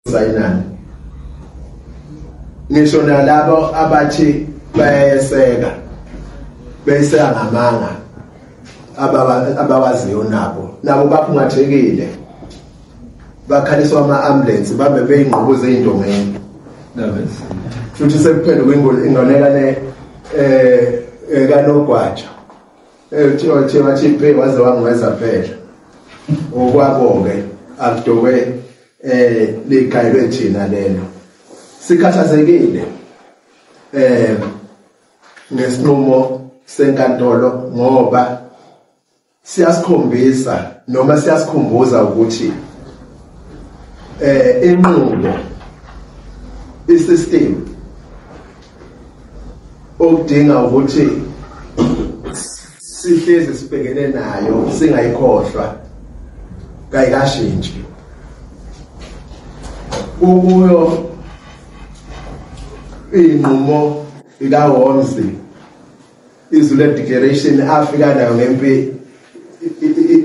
Sayinani ngisho nalabo abathi bayeseka beyiseka ngamanga abawaziyo nabo baphungathekile, bakhaliswa ama-ambulance bambe beyingqubuza ey'ndongeni. Futhi sekuphenduka ingonekane kanogwaja wathi phe waze wangweza phela okwabo-ke akudokwe ligayelwe thina lelo. Sikhathazekile ngesinqumo senkantolo ngoba siyasikhombisa noma siyasikhumbuza ukuthi inqubo isystem okudinga ukuthi sihlezi sibhekene nayo singayikhohlwa kayikashintshi. Kuyo inqumo ikaHolmes iZulu Declaration afika nayo ngempi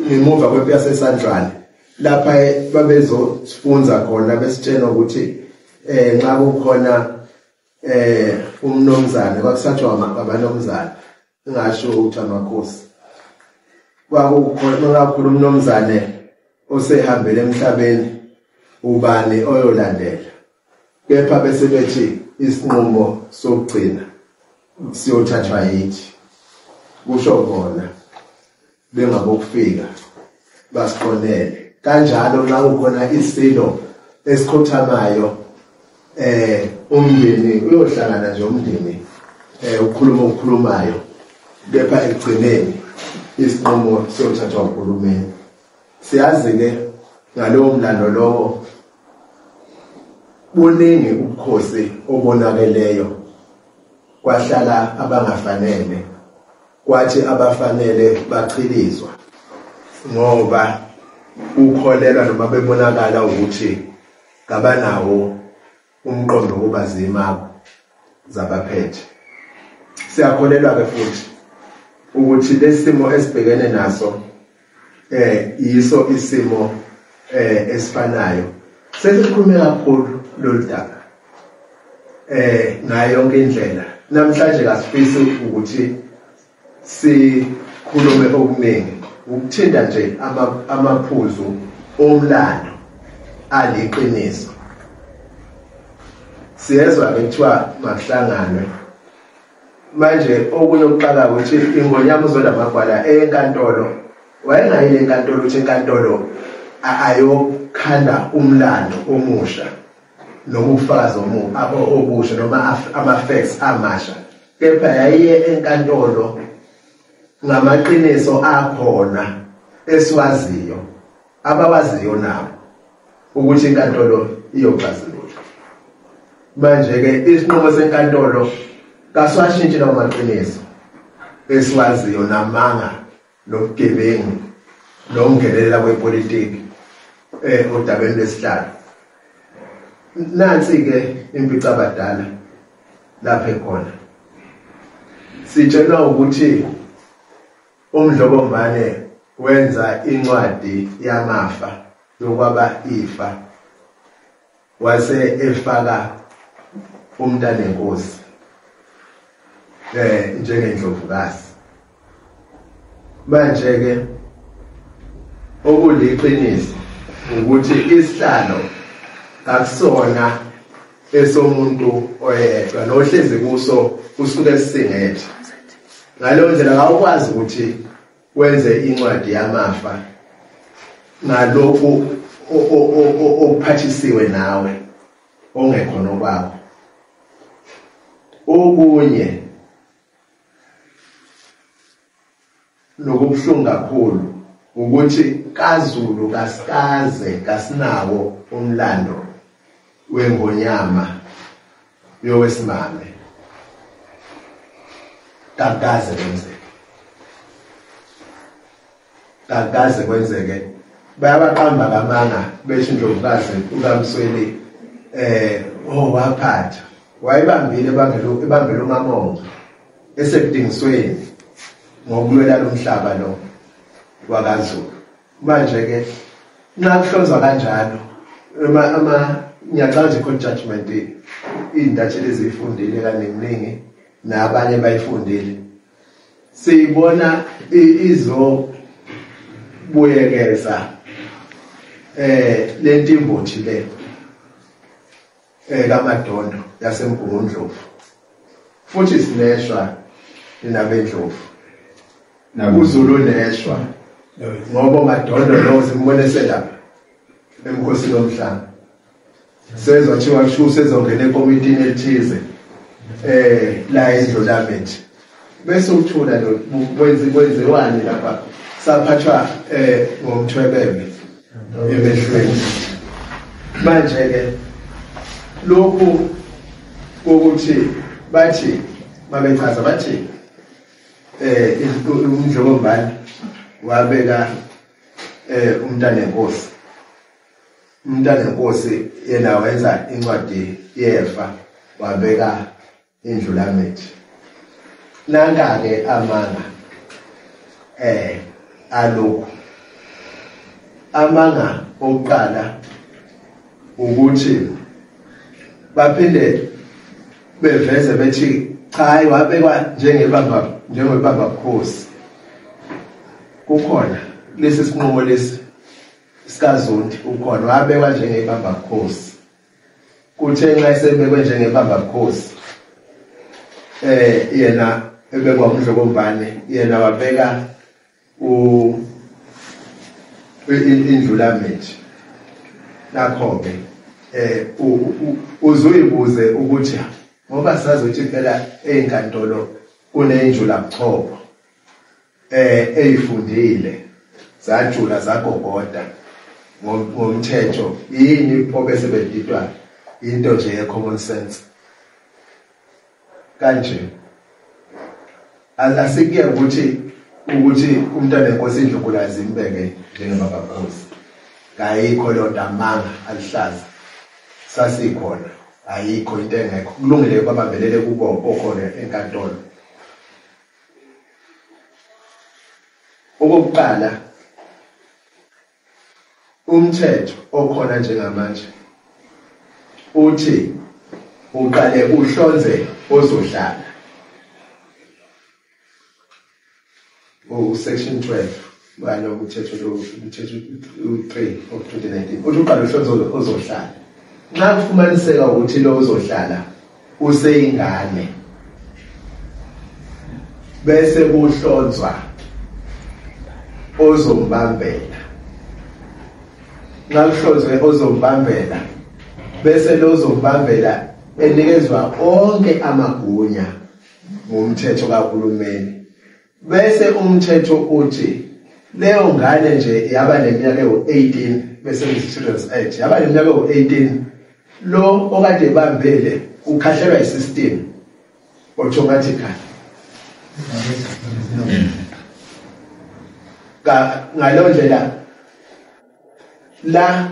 ngemuva kwempi yaseSandlwane, lapha babezofunza khona besitshela ukuthi nxa kukhona umnomzane kwakusathiwa abanomzane ngisho ukuthi amakhosi, kwakukhona kakhulu umnomzane osehambele emhlabeni ubani oyolandela, kepha bese bethi isinqumo sokugcina siyothathwa yithi, kusho bona bengabokufika basiqonele. Kanjalo nxa kukhona isilo esikhothamayo umndeni uyohlangana nje umndeni ukukhuluma okukhulumayo, kepha ekugcineni isinqumo siyothathwa uhulumeni. Siyazi-ke ngalowo mlando lowo buningi ubukhosi obonakeleyo, kwahlala abangafanele, kwathi abafanele bachilizwa ngoba ukholelwa noma bebonakala ukuthi kabanawo umqondo kuba zimako zabaphethe. Siyakholelwa ke futhi ukuthi lesimo esibhekene naso yiso isimo esifanayo. Sesikhulume kakhulu lolu daba ngayo yonke indlela. Namhlanje kasifisi ukuthi sikhulume okuningi, ukuthinta nje amaphuzu omlando aliqiniso. Siyezwa ke kuthiwa makuhlanganwe manje. Okunye okuqala ukuthi iNgonyama uZola Magwala enkantolo wayengayile enkantolo ukuthi inkantolo ayokhanda umlando omusha noma ubufakazi obusha noma ama-facts amasha, kepha yayiye enkantolo ngamaqiniso akhona esiwaziyo abawaziyo nabo ukuthi inkantolo iyoxazulula. Manje-ke isinqumo senkantolo kasiwashintshi lawo maqiniso esiwaziyo namanga nobugebengu nokungenelela kwepolitiki odabeni lwesihlalo. Nansi-ke impicabadala lapha ekhona. Sitshelwa ukuthi uMdlokombane wenza incwadi yamafa yokwaba ifa, wase efaka umntanenkosi njengendlovukazi. Manje ke okuliqiniso ukuthi isihlalo akusona esomuntu oyedwa nohlezi kuso usuke sisingethe. Ngaleyo ndlela awukwazi ukuthi wenze incwadi yamafa ngalokhu okuphathisiwe nawe ongekhona kwakho. Okunye nokubuhlungu kakhulu ukuthi kaZulu kasikaze kasinawo umlando wengonyama yowesimame, kakaze kwenzeke, kakaze kwenzeke. Bayabaqamba kamanga besho indlovukazi ukaMsweli waphatha wayibambile ebambele uMamongo esekudingisweni ngokulwela lo mhlaba lo wakaZulu. Manje ke nxa kuhlonzwa kanjalo ama Ngiyacabanga nje court judgment iy'ntatsheli eziyifundile kaninginingi nabanye bayifundile. Siyibona izobuyekeza lentimbothi le kaMadondo yaseMgungundlovu, futhi sineshwa nabendlovu uZulu neshwa ngoba uMadondo lo simbone selapha emkhosini womhlanga, sezothiwa kusho sezongena ekomitini elithize la eNdlulamithi, bese uthula lo kwenziwani lapha, saphathwa ngomthwebebe emehlweni. Manje ke lokhu ukuthi bathi babechaza bathi uMdlokombane wabeka umntanenkosi, umntanenkosi yena wenza incwadi yefa wabeka iNdlulamithi. Nanka-ke amanga alokhu. Amanga okuqala ukuthi baphinde beveze bethi cha wabekwa njengebamba bukhosi. Kukhona lesi sinqumo lesi sikaZondi, ukhona wabekwa njengebamba bukhosi. Kuthe nxa esebekwe njengebamba bukhosi yena ebekwa uMdlokombane, yena wabeka iNdlulamithi. Nakho-ke uzuyibuze ukuthi ngoba sazi ukuthi phela ey'nkantolo kunenjulabuchopho eyifundile zajula zagogoda ngomthetho, yini pho bese bedidwa into nje ye-common sense kanje? Asikuye ukuthi umntanenkosi indlunkulu imbeke njengebabakhosi, kayikho leyo nto, amanga alihlaza sasikhona, ayikho into engekho. Kulungile babambelele kubo okhona enkantolo. Okokuqala, umthetho okhona njengamanje uthi uqale uhlonze ozohlala, section 12 balo umthetho lo, umthetho 3 of 2019 uthi uqale uhlonze ozohlala. Nxa kufumaniseka ukuthi lo ozohlala useyingane, bese kuhlonzwa ozombambela. Nxa kuhlonzwe ozombambela, bese lo ozombambela enikezwa onke amagunya ngumthetho kahulumeni. Bese umthetho uthi leyo ngane nje yaba neminyaka ewu-18, bese Children's Act yaba neminyaka ewu-18, lo okade ebambele ukhahlelwa isystem automatically. Ngaleyo ndlela la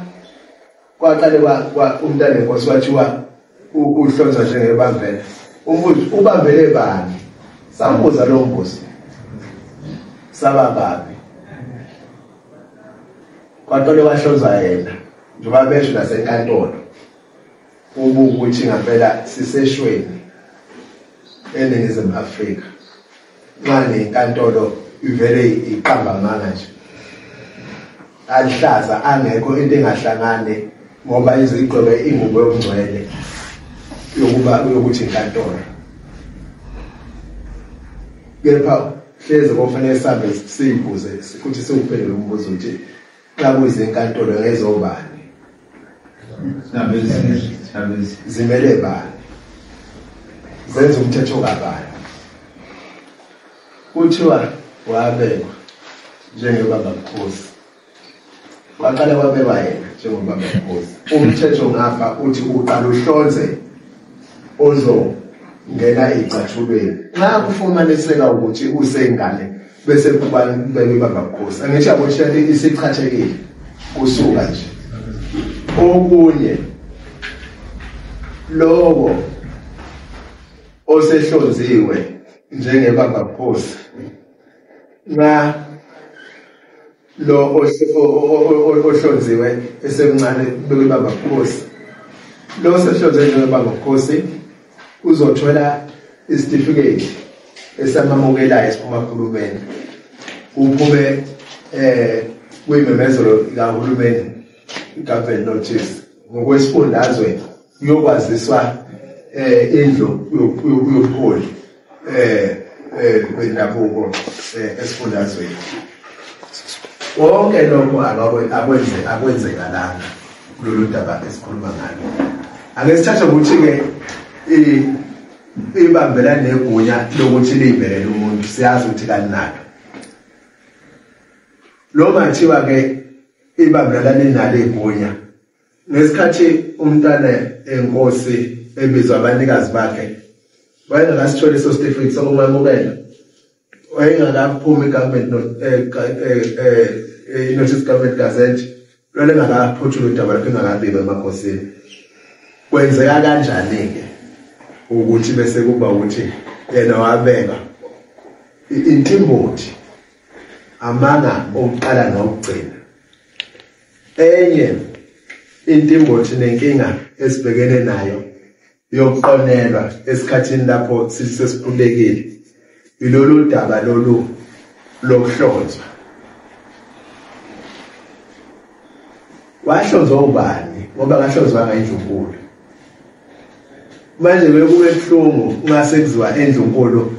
kwaqale kwa umntanenkosi kwathiwa uhlonzwa njengebambele. Umbuzo ubambele bani? Sambuza lo mbuzo, saba babi kwaqale wahlonzwa yena njengoba besho nasenkantolo ukuthi ngempela siseshweni eNingizimu Afrika. Nxa nenkantolo ivele iqamba amanga nje alihlaza, angekho into engahlangane ngoba izigqoke ingubo yobungcwele yokuba uyokuthi inkantolo. Kepha hleze kofanele sihambe siyibuze futhi siwuphendule umbuzo ukuthi xa kuyizinkantolo ngezobani, zimele bani, zenza umthetho kabani? Kuthiwa wabekwa njengebamba bukhosi, waqala wabekwa yena njengobamba bukhosi. Umthetho ngapha uthi uqala uhlonze ozongena ecathulweni. Nxa kufumaniseka ukuthi usengane bese kuba bebamba bukhosi, angithi yabo isichathekile kusuka nje. Okunye lowo osehlonziwe njengebamba bukhosi, nxa lo ohlonziwe esemncane bekubamba bukhosi Lo sehlonze njengobamba-bukhosi uzothola isitifiketi esamamukelayo esiphuma kuhulumeni, kuphume kuyimemezelo kahulumeni, government notice. Ngokwesifundazwe kuyokwaziswa indlu yobuholi bendabuko esifundazweni. Konke lokho akwenzekalanga kulolu daba esikhuluma ngalo. Ake sithathe ukuthi-ke ibambela negunya lokuthi liyivelele umuntu, siyazi ukuthi kalinalo. Lo mathiwa-ke ibambela linalo igunya. Ngesikhathi umntwana enkosi ebizwa abanikazi bakhe, wayengakasitholi leso sitifiketi sokumamukela, wayengakaphumi i-government notice, government gazette, lwalengakaphothuli udaba lakhe, engakabikwa emakhosini. Kwenzeka kanjani-ke ukuthi bese kuba ukuthi yena wabeka intimbothi amanga okuqala nokugcina? Enye intimbothi nenkinga esibhekene nayo yokuqonelwa esikhathini lapho sesikhululekile ilolu daba lolu lokuhlonzwa. Wahlonzwa ubani? Ngoba kahlonzwanga indlunkulu. Manje bekube buhlungu nxa sekuziwa endlunkulu,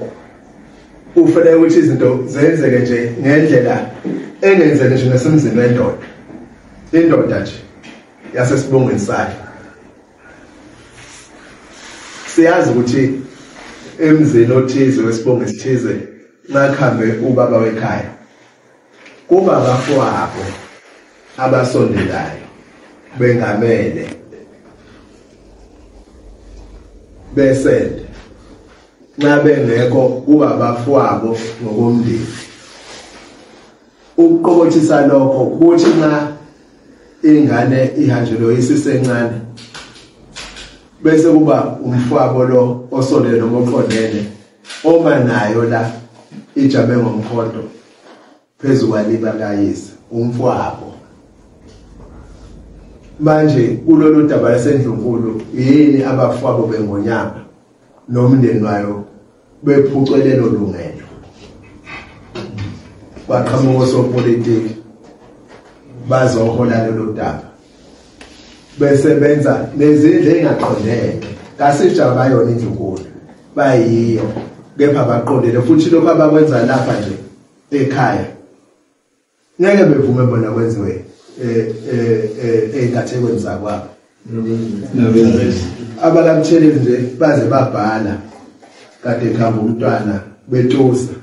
kufanele ukuthi izinto zenzeke nje ngendlela engenzeke nje nasemzini wendoda, indoda nje yasesibongweni sayo. Siyazi ukuthi emzini othize wesibongo esithize nxa kuhambe ubaba wekhaya kuba abafowabo abasondelayo bengamele besende, nxa bengekho kuba abafowabo ngokomndeni. Ukuqokothisa lokho kuthi nxa ingane ihanjelwe isisencane bese kuba umfowabo lo osondele noma oqondene oma nayo la ijame ngomkhonto phezu kwaliba kayise umfowabo. Manje kulolu daba lasendlunkulu yini abafowabo bengonyama nomndeni wayo bephucwe lelo lungelo? Kwaqhamuka osopolitiki bazohola lolu daba bese benza nezindlu engaqondene. Kasijaba bayona indlunkulu bayiyo, kepha baqondile futhi lokho abakwenza lapha nje ekhaya ngeke bevume bona kwenziwe ey'nkathekweni zakwabo. Abakamtheleli nje baze babhala kade kuhamba umntwana betusa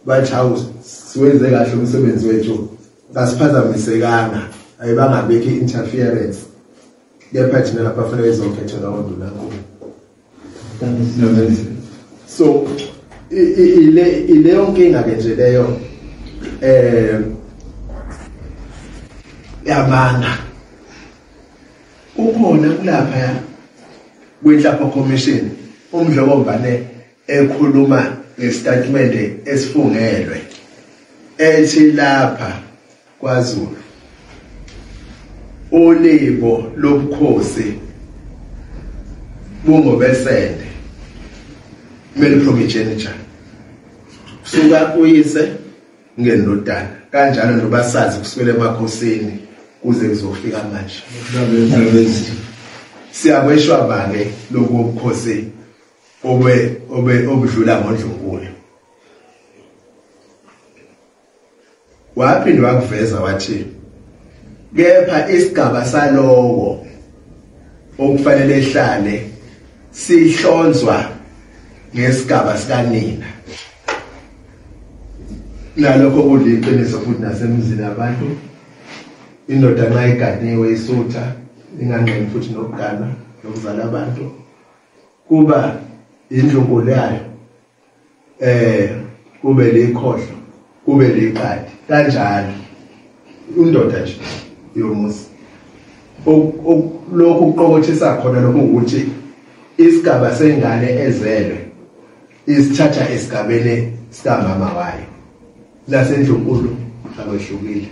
bathi hawu siwenze kahle umsebenzi wethu, kasiphazamisekanga, ayibangabekho i-interference, kepha thina lapha fanele izokhethelwa ondunankulu. So ileyo nkinga ke nje leyo yamanga. Ukhona kulapha kwenhlapho commission uMdlokombane ekhuluma ngesitatimende esifungelwe ethi lapha kwaZulu ulibo lobukhosi bungobesende male primogeniture, suka uyise ngendodana kanjalo nje basazi kusukela emakhosini kuze kuzofika manje. Siyakweshwa bange lokubukhosi obe obudlula ngondlunkulu. Waphinde wakuveza wathi kepha isigaba salowo okufanele ehlale sihlonzwa ngesigaba sikanina. Nalokho kuliqiniso futhi nasemzini abantu, indoda nxa iganiwe isutha inganqeni futhi nokugana nokuzala abantu, kuba indlunkulu yayo kube likhohlo kube liqadi kanjalo indoda nje yomuzi. Lokhu kuqokothisa khona lokhu ukuthi isigaba sengane ezelwe isithatha esigabeni sikamama wayo, lasendlunkulu akwehlukile.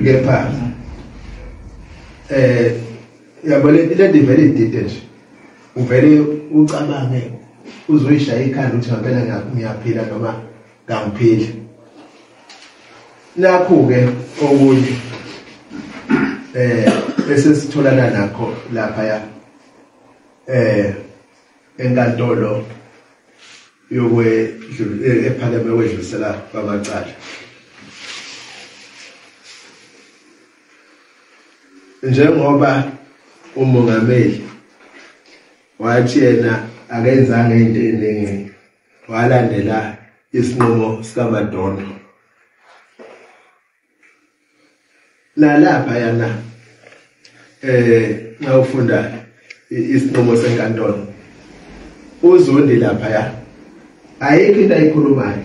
Kepha Yabo le nto ivele idide nje, uvele ucabange uzoyishaya ikhanda ukuthi ngempela ngiyaphila noma kangiphili. Nakho-ke okunye esesitholana nakho laphaya enkantolo ephakeme yokwedlulisela kwamacala. Njengoba umongameli wathi yena akenzanga into eningi, walandela isinqumo sikaMadondo. Nalapha yana nxa ufunda isinqumo senkantolo, uZondi lapha ya ayikho into ayikhulumayo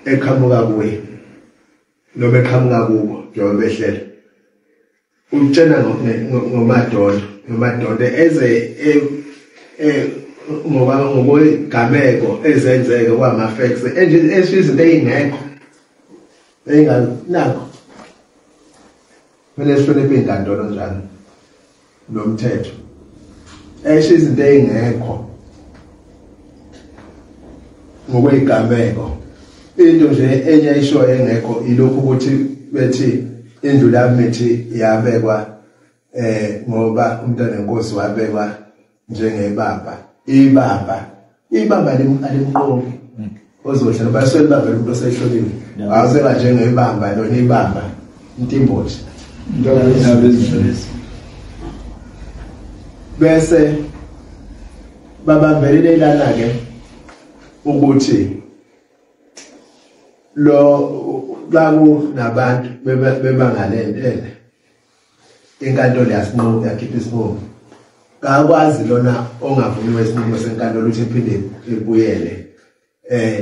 eqhamuka kuye noma eqhamuka kubo njengoba behlela. Utshena ngoMadondo eze ngoba ngokwegameko ezenzeke kwama-facts esho izinto ey'ngekho nakho. Kumele sihloniphe iy'nkantolo njalo nomthetho, esho izinto ey'ngekho ngokwegameko. Into nje enye ayishoyo engekho ilokhu ukuthi bethi indlulamithi yabekwa ngoba umntwana wenkosi wabekwa njengebamba. Ibamba alimqoki ozohlala basolibamba umuntu osehloliwe, awuseba njengebamba lona ibamba intimbothi. Bese babambelele lana ke ukuthi lo baku nabantu bebangalendele inkantolo yasinqumo yakhipha isinqumo, akwazi lona ongavumiwe isinqumo senkantolo ukuthi iphinde ibuyele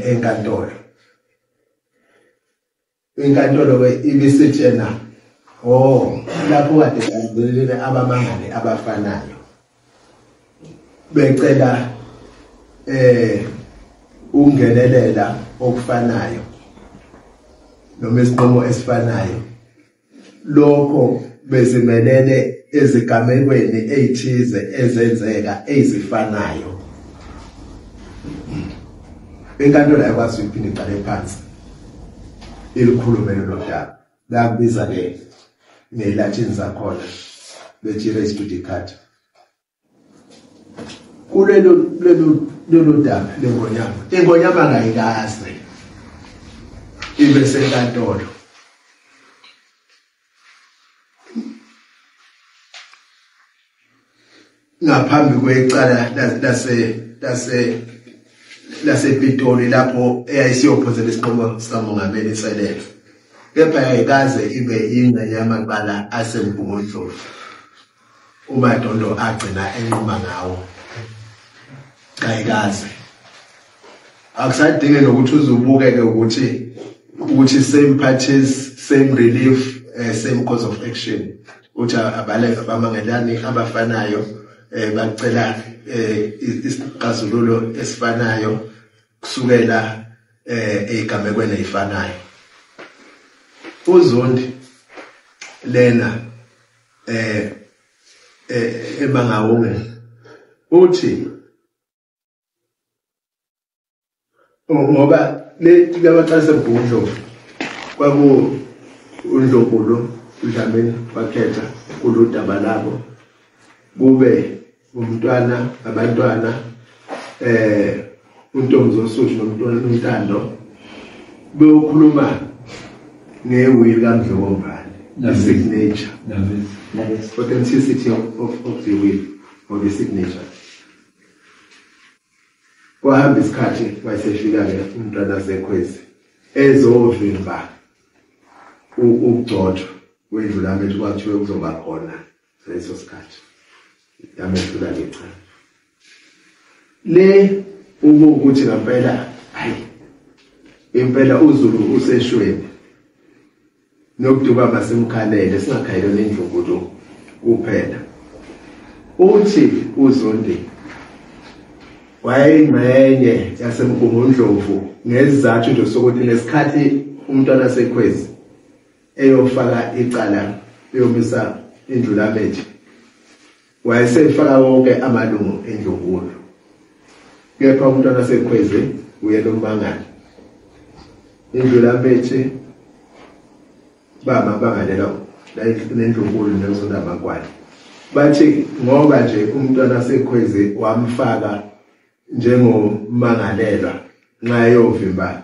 enkantolo. Inkantolo ke ibisitshena oh lapho kade kuvelele abamangali abafanayo becela ukungenelela okufanayo noma isinqumo esifanayo, lokho bezimelele ezigamekweni ezithize ezenzeka ezifanayo. Inkantolo ayikwazi ukuphinde iqale phansi ilikhulume lolo daba. Bayakubiza ke ngeLatin zakhona bethi res judicata. Kulelo lelo daba lengonyama, ingonyama kayikaze ibe senkantolo. Ngaphambi kwecala lasePitoli lapho eyayisiyophonsela isinqumo sikamongameli inselelo, kepha yayikaze ibe ingxenye yamacala aseMgungundlovu uMadondo agcina enquma ngawo. Kayikaze. Akusadinge nokuthi uzubukeke ukuthi same parties, same relief, same cause of action, uthi abamangelani abafanayo bacela isiqazululo esifanayo kusukela egamekweni ezifanayo. uZondi lena eMangaung uthi ngoba le labaqala seMgungundlovu kwaku uNdlonkulu uDlamini wakhetha kuludaba labo, kube umntwana abantwana uNtombi nomntwana uNtando beyokhuluma nge-will kaMdlokombane, the signature, authenticity of the will or the signature. Kwahamba isikhathi wayesefika-ke umntwana Zekhwezi ezovimba ukugcotshwa kwendlulamithi kwathiwe kuzoba khona leso sikhathi. Yamehlula ngecala le ukuthi ngempela hayi impela uZulu useshweni nokuduba masimkhalele singakhaleli nendlunkulu kuphela. Uthi uZondi wayengxenye yaseMgungundlovu ngesizathu nje sokuthi ngesikhathi umntwana Sekhwezi eyofaka icala eyomisa indlulamithi Wayesefaka wonke amalungu endlunkulu. Kepha umntwana sekhwezi uyena ummangali. Indlulamithi bama bangalela nendlunkulu nozondamakwala. Bathi ngoba nje umntwana sekhwezi wamfaka njengomangalelwa nxa eyovimba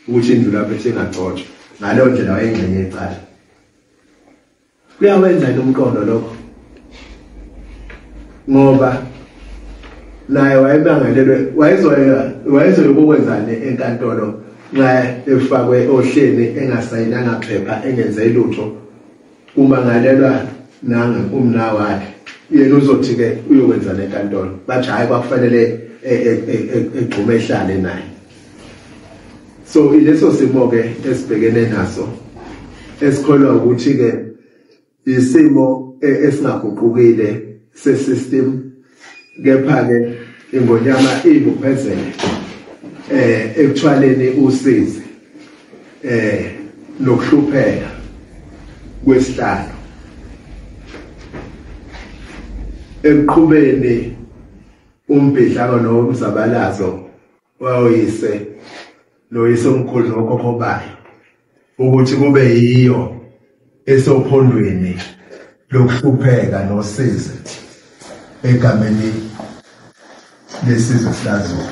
ukuthi indlulamithi ingagcotshwa, ngaleyo ndlela wayengxenye ecala. Kuyawenza umqondo lokho, ngoba naye wayemangalelwe, wayezoyokwenzani enkantolo nxa efakwe ohleni engasayinanga phepha engenze lutho, kumangalelwa nanga umna wakhe, yena uzothi ke uyokwenza nenkantolo. Bathi hayi, kwakufanele egxume ehlale naye. So ileso simo ke esibhekene naso, esikholwa ukuthi ke isimo esingaguqukile se-system, kepha ke ingonyama ibuphezele ekuthwaleni usizi nokuhlupheka kwesihlalo, ekuqhubeni umbhidlako nomzabalazo wawoyise noyise omkhulu nokhokho bayo, ukuthi kube yiyo esophondweni lokuhlupheka nosizi egameni lesizwe sikaZulu.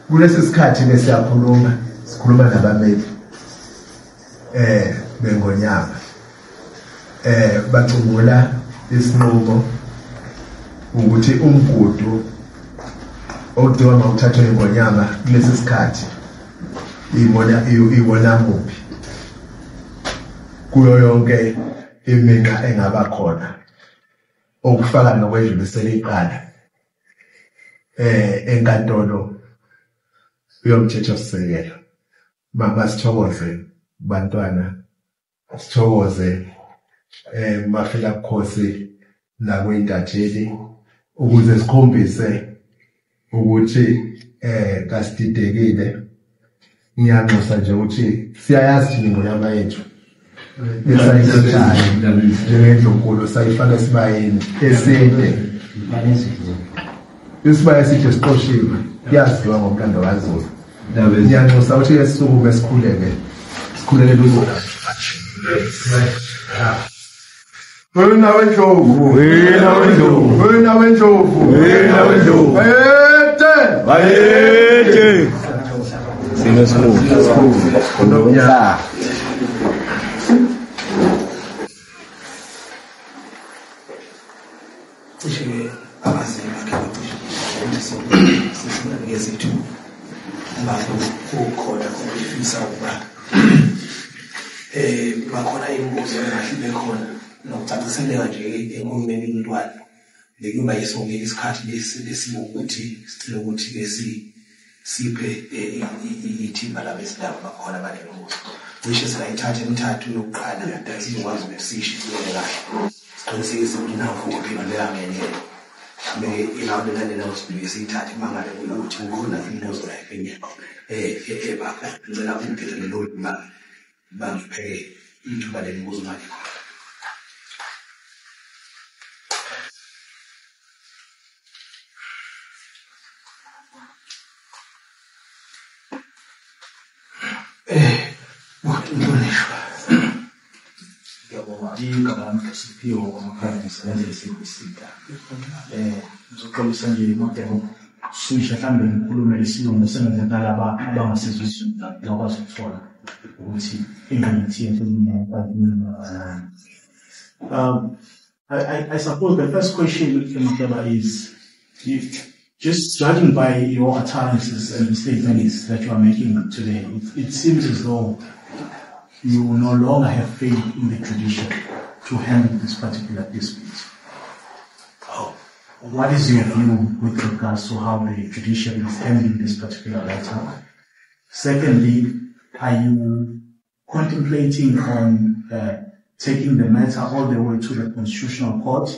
Kulesi sikhathi ke siyakhuluma, sikhuluma nabameli bengonyama, bacungula isinqumo ukuthi umgudu okudinga mawuthathwe ingonyama kulesi sikhathi iwona muphi kuyo yonke iminqa engaba khona, okufaka nokwedlulisela icala enkantolo yomthethosisekelo. Mama sithokoze bantwana, sithokoze mafela bukhosi nakwintatheli, ukuze sikhombise ukuthi kasididekile. Ngiyanxusa nje ukuthi siyayazi thina ingonyama yethu esayithathayo njengendlunkulu, sayifaka esibayeni eside, isibaya eside siqoshiwe, kuyaziwa ngomlando kaZulu. Ngiyanxusa ukuthi sisukume sikhuleke, sikhulekele uZulu. Wena wendlovu, wena wendlovu, wena wendlovu, wena wendlovu, bayethe, bayethe. Sino sikhulu, sikhulu. Cishe abazali bakhe bacishe sifuna ngezethu uma kukhona okufisa ukuba bakhona imibuzo engahle ibe khona nokucaciseleka nje enkulumeni yomntwana, bekuba yisonke isikhathi lesi lesiwukuthi sicela ukuthi ke siphe ithimba labezindaba bakhona abanemibuzo. Cishe singayithatha emithathu yokuqala sizokwazi ukuthi siyishicilele kahle, siqinisekise ukuthi nawo futhi iphenduleka ngendlela. Mhlawumbe ilawulo elandelayo sibuye siyithathe uma ngabe kuyukuthi kukhona imibuzo la eminye ebakho. Ngicela ungiphendule lowo bangiphe ithuba lemibuzo manje khona. Mhlonishwa. Ngiyabonga. Igama lami Siphiwo wamakhaya, ngisebenza eSibisita. Ngizoxolisa nje kodwa switch mhlambe ngikhulume isilungu sengenza nalaba abangasizwisi bakwazi ukuthola ukuthi ingqikithi yenkulumo. I suppose the first question, Makeba, is if, just judging by your utterances and the statements that you are making today, it seems as though you no longer have faith in the judiciary to handle this particular dispute. Oh. What is your view with regards to how the judiciary is handling this particular matter? Secondly, are you contemplating on taking the matter all the way to the Constitutional Court,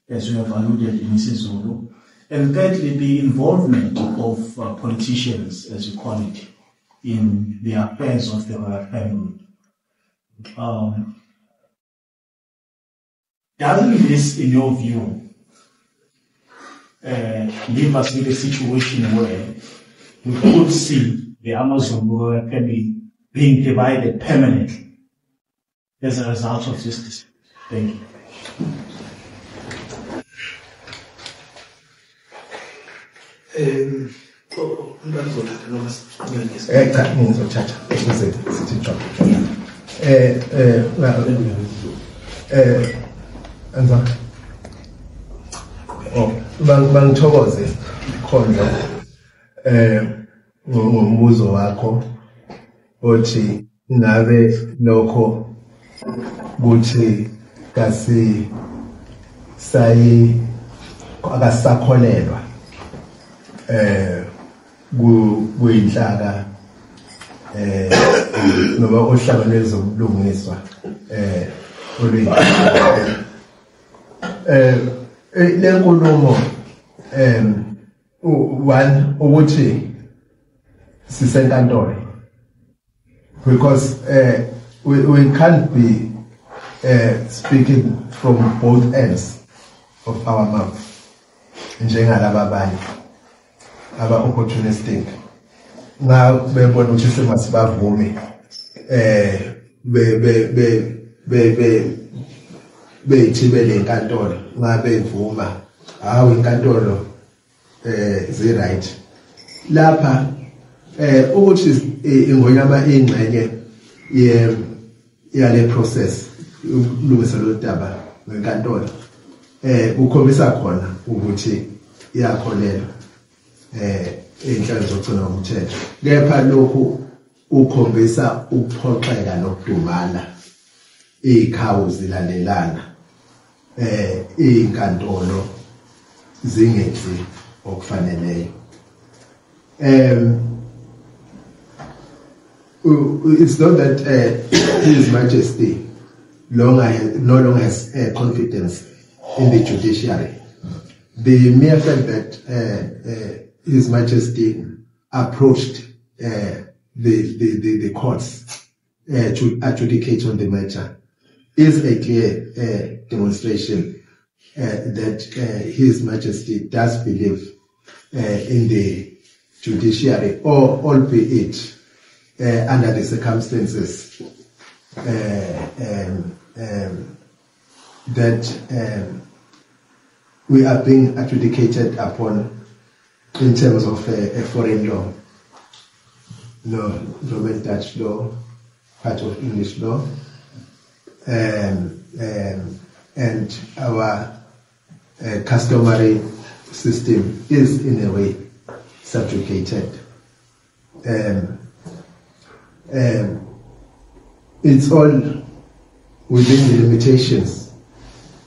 as you have alluded in isiZulu? And thirdly, the involvement of politicians, as you call it, in the affairs of the royal family. Doesn't this, in your view, leave us with a situation where we could see the AmaZulu royal family being divided permanently as a result of this dispute? Thank you. Bangithokoze khona ngombuzo wakho othi ngabe lokho kuthi kasi sayi akasakholelwa kuyinhlaka noma ohlaka lwezobulungiswa oluyinhlaka lenkulumo one ukuthi sisenkantolo, because we can't be speaking from both ends of our mouth njengalaba abanye aba opportunistic nga bebona ukuthi semasibavumi be be be beyithibele inkantolo ngabe ivuma hawu inkantolo zi right lapha ukuthi ingonyama ingxenye ye yale process ukulungisa lo daba ngenkantolo ukhombisa khona ukuthi iyakholelwa inhlelo zokugcina umthetho, kepha lokhu ukhombisa ukuphoxeka nokudumala izikhawu zilandelana izinkantolo zingenzi okufaneleyo. It's not that His Majesty no longer has confidence in the judiciary. The mere fact that His Majesty approached the courts to adjudicate on the matter is a clear demonstration that His Majesty does believe in the judiciary, or albeit under the circumstances that we are being adjudicated upon in terms of a foreign law, no, Roman Dutch law, part of English law, and our customary system is in a way subjugated. It's all within the limitations,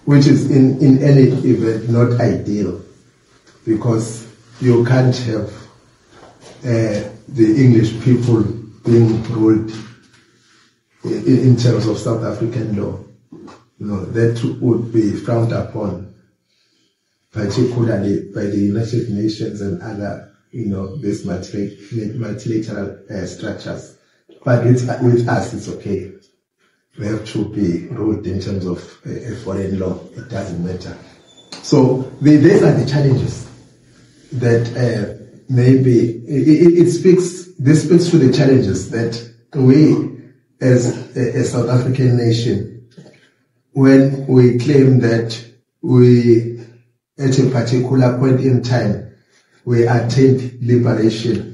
which is in any event not ideal, because you can't have the English people being ruled in terms of South African law. You know, that would be frowned upon, particularly by the United Nations and other, you know, these multilateral structures. But with us, it's okay. We have to be ruled in terms of a foreign law. It doesn't matter. So these are the challenges that maybe it speaks. This speaks to the challenges that we, as a South African nation, when we claim that we, at a particular point in time, we attained liberation,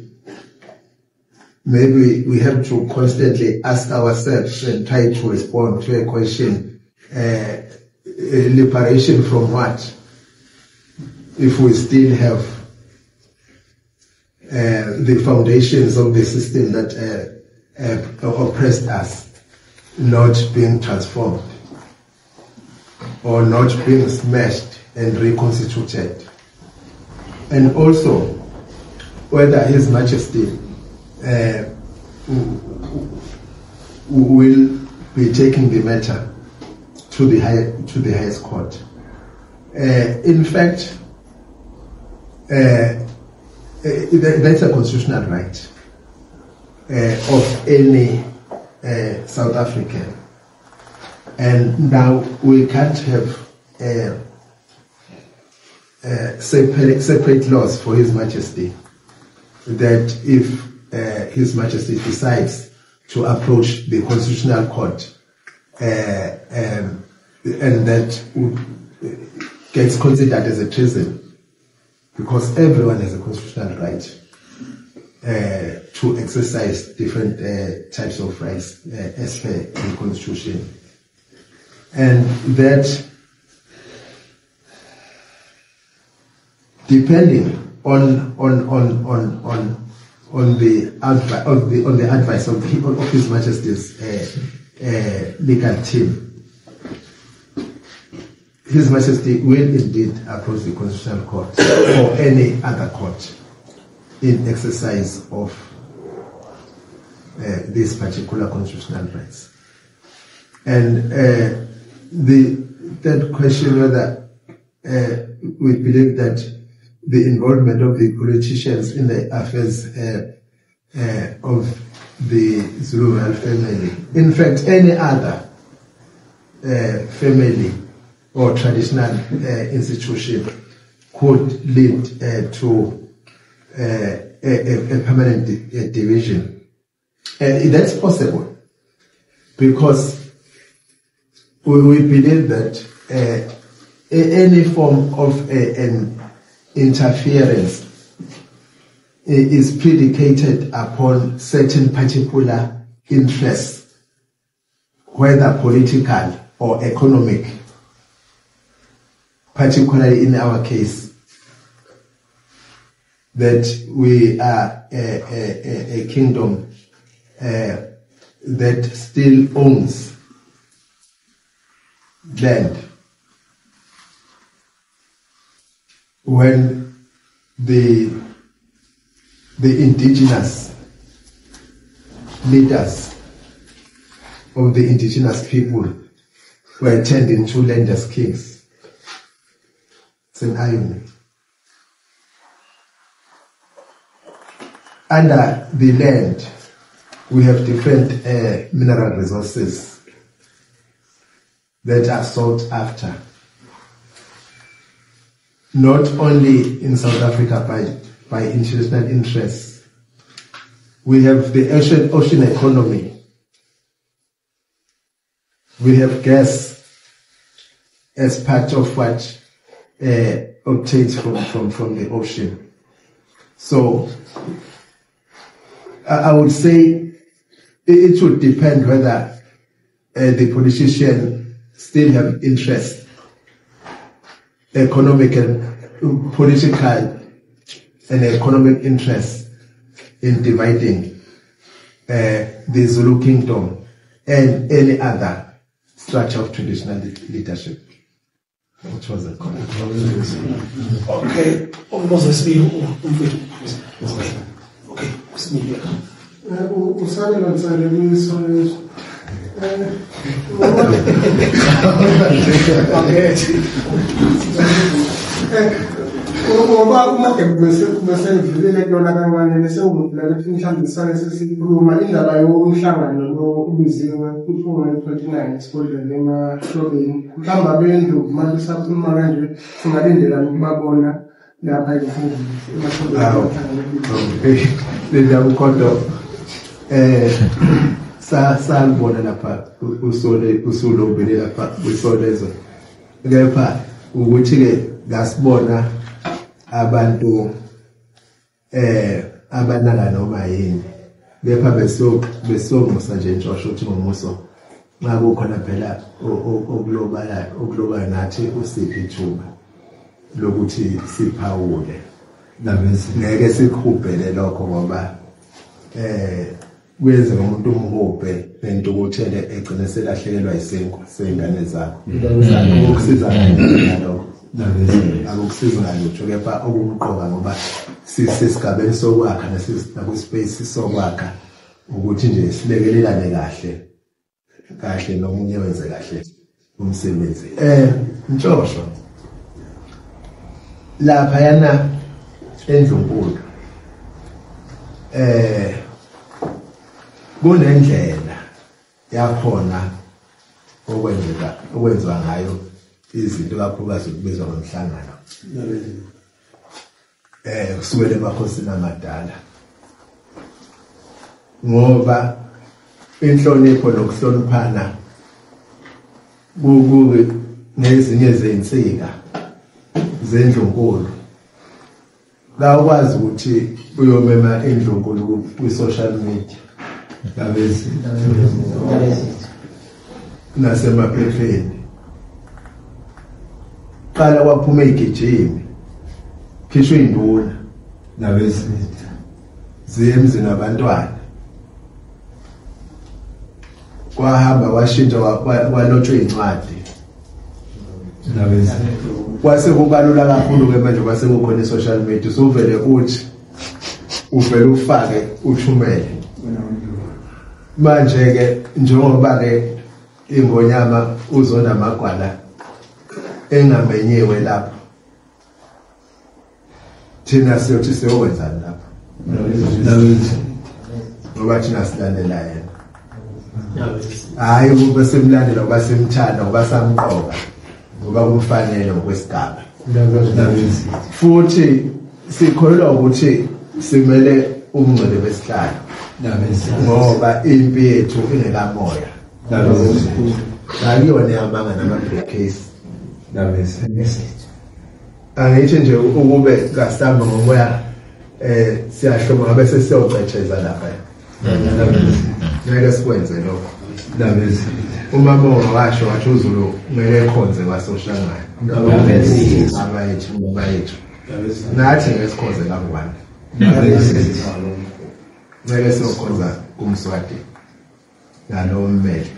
maybe we have to constantly ask ourselves and try to respond to a question, liberation from what? If we still have the foundations of the system that oppressed us not being transformed or not being smashed and reconstituted. And also, whether His Majesty will be taking the matter to the highest court. In fact, that's a constitutional right of any South African. And now we can't have separate laws for His Majesty, that if His Majesty decides to approach the Constitutional Court, and that gets considered as a treason, because everyone has a constitutional right to exercise different types of rights as per the Constitution. And that, depending on the advice of His Majesty's legal team, His Majesty will indeed approach the Constitutional Court or any other court in exercise of these particular constitutional rights. And the third question, whether we believe that the involvement of the politicians in the affairs of the Zulu royal family, in fact any other family or traditional institution, could lead to a permanent division. And that's possible because we believe that any form of an interference is predicated upon certain particular interests, whether political or economic, particularly in our case, that we are a kingdom that still owns land. When the indigenous leaders of the indigenous people were turned into landless kings. It's an irony. Under the land, we have different mineral resources that are sought after, not only in South Africa by international interests. We have the ocean economy. We have gas as part of what obtains from the ocean. So I would say it would depend whether the politician still have interest, economic and political and economic interest in dividing the Zulu kingdom and any other structure of traditional leadership. Which was a comment. Okay. Okay. Ngoba uma bese kuyona kancane bese umuntu mhlawumbe sisale sesikhuluma indaba yomhlangano lo ubiziwe ku-29 esigodlweni emahlobeni, mhlawumbe abendlu manje sakhuluma kanje singalindela ukubabona lapha emahlobeni. Lendaba salibona lapha usulobele lapha kusolezo, kepha ukuthi-ke ngasibona abantu abanaka noma yini, kepha besongusa nje intshosho ukuthi ngomuso nxa kukhona phela okulobayo nathi usiphi ithuba lokuthi siphawule. Ngeke sikhubhele lokho ngoba kuyenzeka umuntu umhubhe nentukuthele egcine selahlekelwa isinkwa sey'ngane zakho. Akukusiza ngalokho, akukusiza ngalutho, kepha okumqoka ngoba sisesigabeni sokwakha nakwi-space sokwakha ukuthi nje silekelelane kahle kahle nomunye wenze kahle umsebenzi. Ntshosho laphayana endlunkulu kunendlela yakhona okwenzeka okwenziwa ngayo izinto kakhulukazi kubizwa ngomhlangano kusukela emakhosini amadala, ngoba inhlonipho nokuhloniphana kube nezinye zezinsika zendlunkulu. La ukwazi ukuthi uyomema indlunkulu kwi-social media nasemaphepheni. Qala kwaphuma igijimi khishwe induna nabesilisa ziye emzini abantwana, kwahamba kwashintsha kwalotshwa incwadi kwase kubalula kakhulu ke manje, kwase kukhona i-social media, usuvele uthi uvele ufake uthumele. Manje ke njengoba ke ingonyama uzona amagwala engamenyiwe lapho, thina siyothi siyokwenzani lapho ngoba thina silandela yena. Hayi ukuba simlandela ngoba simthanda ngoba samqoka ngoba kumfanele ngokwesigaba. Futhi sikholelwa ukuthi simele umngcele wesihlalo ngoba impi yethu ingekamoya, akuyona yamanga nama-briefcase. Angithi nje ukube kasihamba ngomoya siyahloma ngabe sesiyocetsheza lapha, ngeke sikwenze lokho. Umama washo wathi uZulu ngeke ekhonze kwaSoshangane, abayethu abayethu nathi ngeke sikhonze kaNgwane, ngeke siyokhonza kuMswati nalo mmeli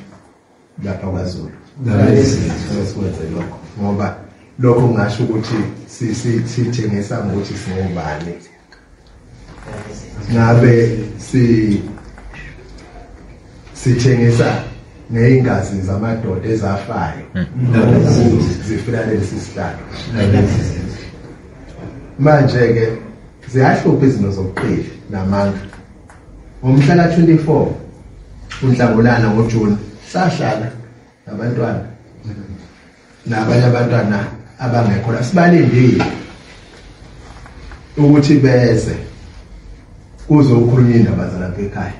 lapha kwaZulu, ngeke sikwenze lokho ngoba lokho kungasho ukuthi sithengisa ngokuthi singobani. Ngabe sithengisa ngeyingazi zamadoda ezafayo zifela lesi sihlalo. Manje ke ziyahlupha izinto zobuqili namanga. Ngomhla ka-24 uNhlangulana ngoJune sahlala nabantwana nabanye abantwana abangekho la, sibalindile ukuthi beze kuzokhulunywa indaba zalapha ekhaya.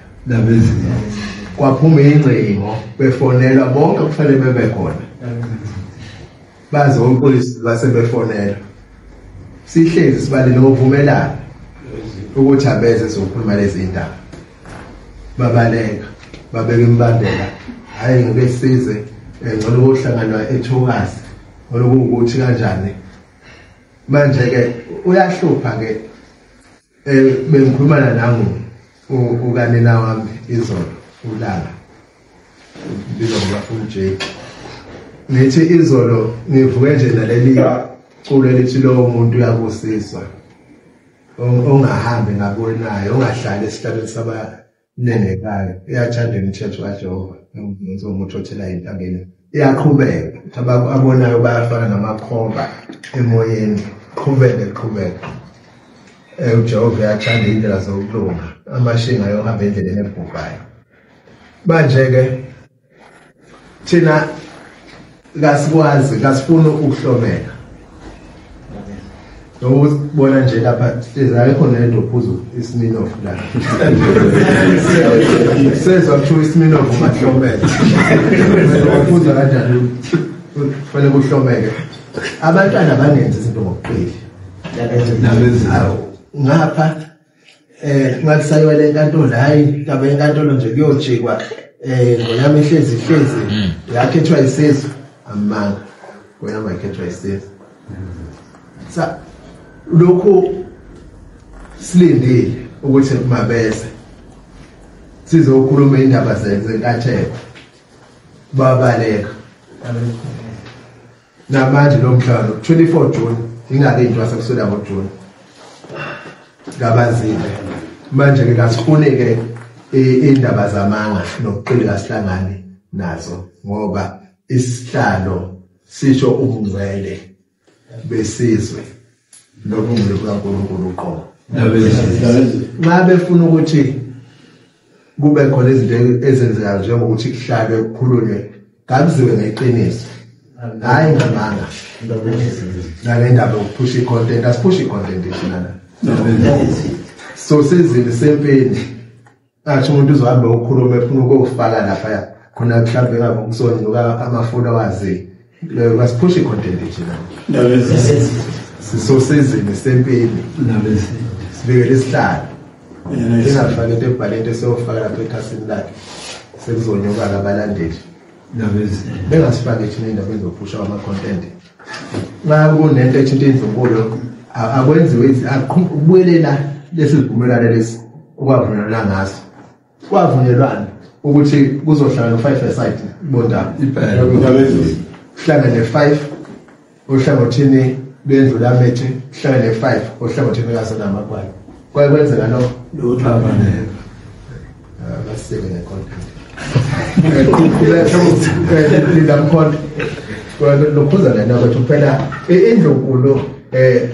Kwaphuma ingcingo befonelwa bonke kufanele bebe khona, bazopolisi base befonelwa, sihlezi sibalele ngokuvumelana ukuthi abeze sizokhuluma lezi indaba. Babaleka babeka imibandela, hayi ngeke size ngcono ukuhlanganwa eThokazi ngokuthi kanjani. Manje ke uyahlupha ke bengikhulumana nangu ukanina wami izolo ulanga bizwa ngoba uJ, ngithi izolo ngivuke nje naleli culo elithi lowo muntu uyabusiswa ongahambi ngabonayo, ongahlali esihlalweni sabanengekayo, iyathanda imithetho kaJehova, ngizomuntu othela intangeni, iyaqhubeka abonayo bayafana namakhoba emoyeni, qhubeke qhubeke. uJehova uyathanda indlela zokulunga, amashinga ayohamba endleleni ebhubhayo. Manje ke thina kasikwazi, kasifuni ukuhlomela. Nokubona nje lapha hlezi ayikho nento ophuza iSmirnoff la. Sezwa kuthiwa iSmirnoff ungahlomela. Uphuza kanjani? Kufanele kuhlomeke. Abantwana bangenzi izinto ngobuqili. Ngapha ngathi sayiwele enkantolo, hayi indaba yenkantolo nje kuyojikwa ngoyami ihlezi ihlezi yakhethwa isizwe, amanga ngoyami ayikhethwa isizwe. Sa lokhu silindile ukuthi mabeze sizokhuluma indaba zenkatheko, babaleka. Namanje lo mhlangano 24 June ingake into asekusela ngoJune ngabazile. Manje ke kasifune ke indaba zamanga nokuqili kasihlangane nazo ngoba isihlalo sisho umngcele besizwe nobungcwele bukaNkulunkulu uqobo. Nxa befuna ukuthi kube khona izinto ezenzekayo njengokuthi kuhlalwe kukhulunywe Ngakuziwe ngeqiniso. Hayi ngamanga. Nale ndaba yokuphusha i-content, asiphushe i-content thina la. So sizini sempini. Athi umuntu uzohamba ukhuluma efuna ukufaka lapha khona mhlawumbe ngabe kusonyuka ama-followers. Basiphushe i-content thina. So sizini sempini. Sivikele isihlalo. Ingafaki into ebhale into esiyofaka lapha ekhasini lakhe. Sekuzonyuka abalandeli. Bengasifaki thina indaba ezophusha ama-content. Nxa kunento ethinta indlunkulu akwenziwe akubuyelela lesi sivumelwano lesi okwavunyelwana ngaso. Kwavunyelwana ukuthi kuzohlala no-5 aside bondaba. Kuhlangane 5 ohlangothini lwendlu lamethe, kuhlangane 5 ohlangothini kaSonamakwala. Kwaye kwenzeka lokho. Lutho Basike nge-content. Linda mkhonto. Lokhuza lena kwethu phela indlunkulu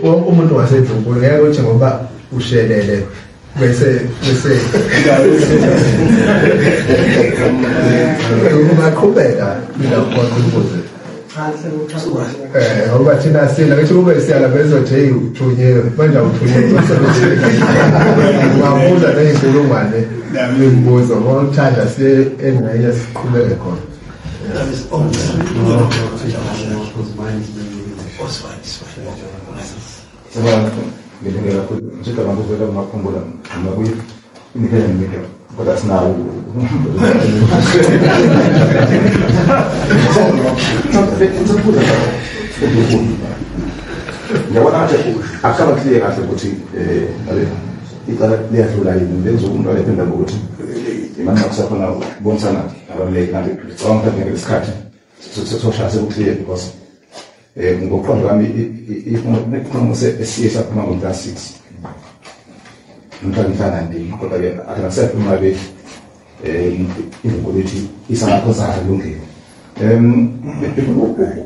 wonke umuntu wasendlunkulu ngeke uthi ngoba ushelele bese ungaqhubeka linda mkhonto ukuze ngoba thina sila ngithi kube siyala bezothi hey uthunyewe manje awuthunyewe ungabuza ney'nkulungwane imibuzo ngoba uthanda siye engxenye siqhubeke khona. Ngiyabona ngathi akukaba clear kahle ukuthi icala liyadlula yini benza umuntu alephendula ngokuthi imanje akusakhona ukubonisana abaluleki kanti ngicabanga mhlawumbe ngesikhathi soshaya sekuclear because ngokuqonda kwami isinqumo esiye saphuma ngomhla 6 mhla 19 kodwa-ke akungasekho uma be indlunkulu ithi isanakhoza alungile.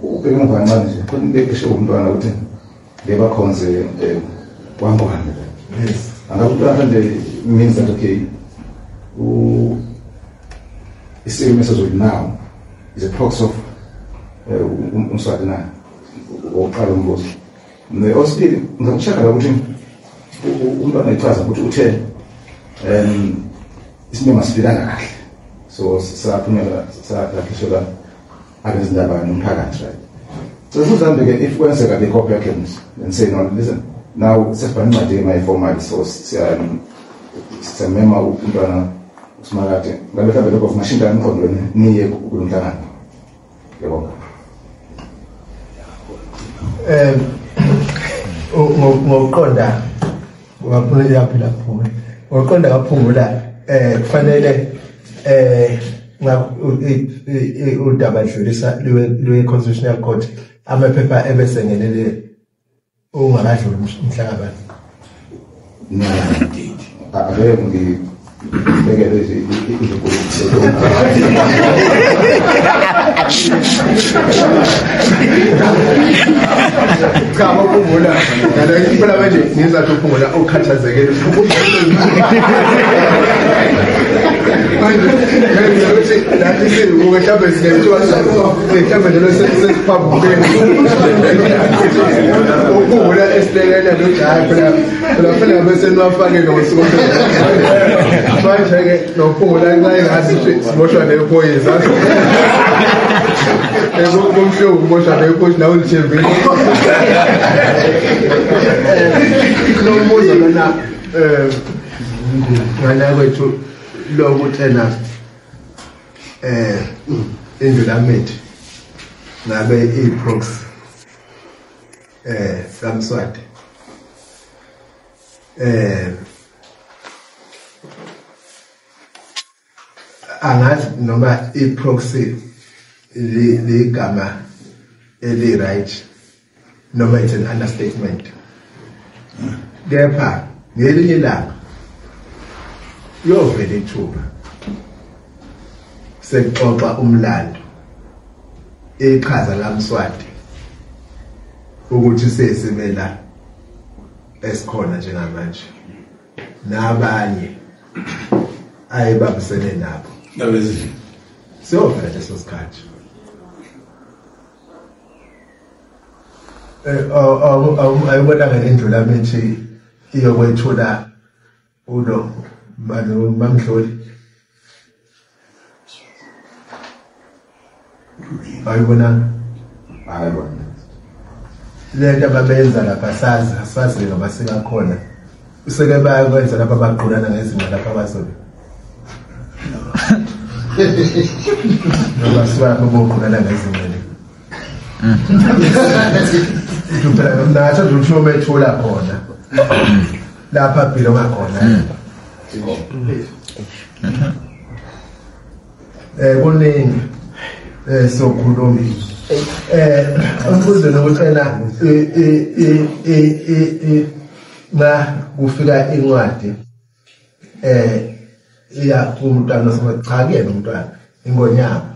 Ubheke emuva kancane nje khona into eshiwo umntwana ukuthi bebakhonze kwangwane. Angabe umntwana mhlawumbe means that okay isimo esizulu now is a proxy of uMswati na oqala umbuzo. Osibili ngizokushaka ukuthi umntwana echaza ukuthi uthe isimemo asifikanga kahle. So saphunyela sakhishela abezindaba nomphakathi, right? So mhlawumbe ke if kwenzeka they go back and say no, listen, now sesibhala incwadi emayi-formal so siyamema umntwana uSimakade ngabe mhlawumbe lokho kungashintsha emqondweni niye kulo mhlangano. Ngiyabonga. Ngokuqonda yaphila phumula. Ngokuqonda kaphumula kufanele udaba dlulisa lwe Constitutional Court amaphepha ebese ngenele ungakadluli umhlangano. Ake ngibekele indlunkulu. Cha ukuphumula phela manje ngizathi ukuphumula ukhathazekele manje ukuthi nathi sivuke mhlawumbe sinethiwa mhlawumbe njalo sesiphambukeni ukuphumula esilekelela nojayi phela phela bese niwafake ngosuku manje-ke nokuphumula nxa engathi siboshwa nephoyisa kumhlungu ukuboshwa nephoyisa nawe ulithembile. Lo mbuzo lona ngana kwethu lokuthi ena indlulamethi ngabe i-proxy kaMswati angazi noma i-proxy ligama eli-right noma it's an understatement. Kepha ngelinye ilanga yovela ithuba sekuxoxa umlando iqhaza laMswati ukuthi sesimela esikhona njengamanje nabanye ayibambisene nabo. Siyovela leso sikhathi. Ayibona ngendlu lami ithi iyokwethula ulo mamdloli. Ayibona ayibona lento ababenza lapha sazi ngoba singakhona useke bayakwenza lapha baqhulana ngezinqa lapha bazobe noma suka lapha boqhulana ngezinqa le phela nathi nje ubethula khona lapha belonga khona kuningi sokhuluma umbuzo nokucela na kufika incwadi iya kumntwana cha kuyena umntwana ingonyama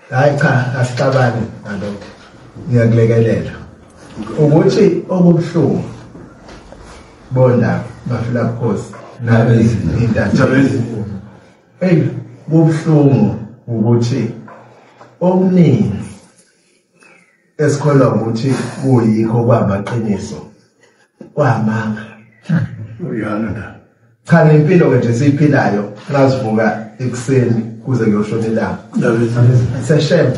hayi cha asixabane ngalokho ngiyakulekelela ukuthi okubuhlungu bonda bafila bukhosi nabe hey kubuhlungu ukuthi okuningi esikholwa ukuthi kuyikho kwamaqiniso kwamanga uyana cha ngempilo ke nje siyiphilayo ngazivuka ekuseni kuze kuyoshona ilanga seshem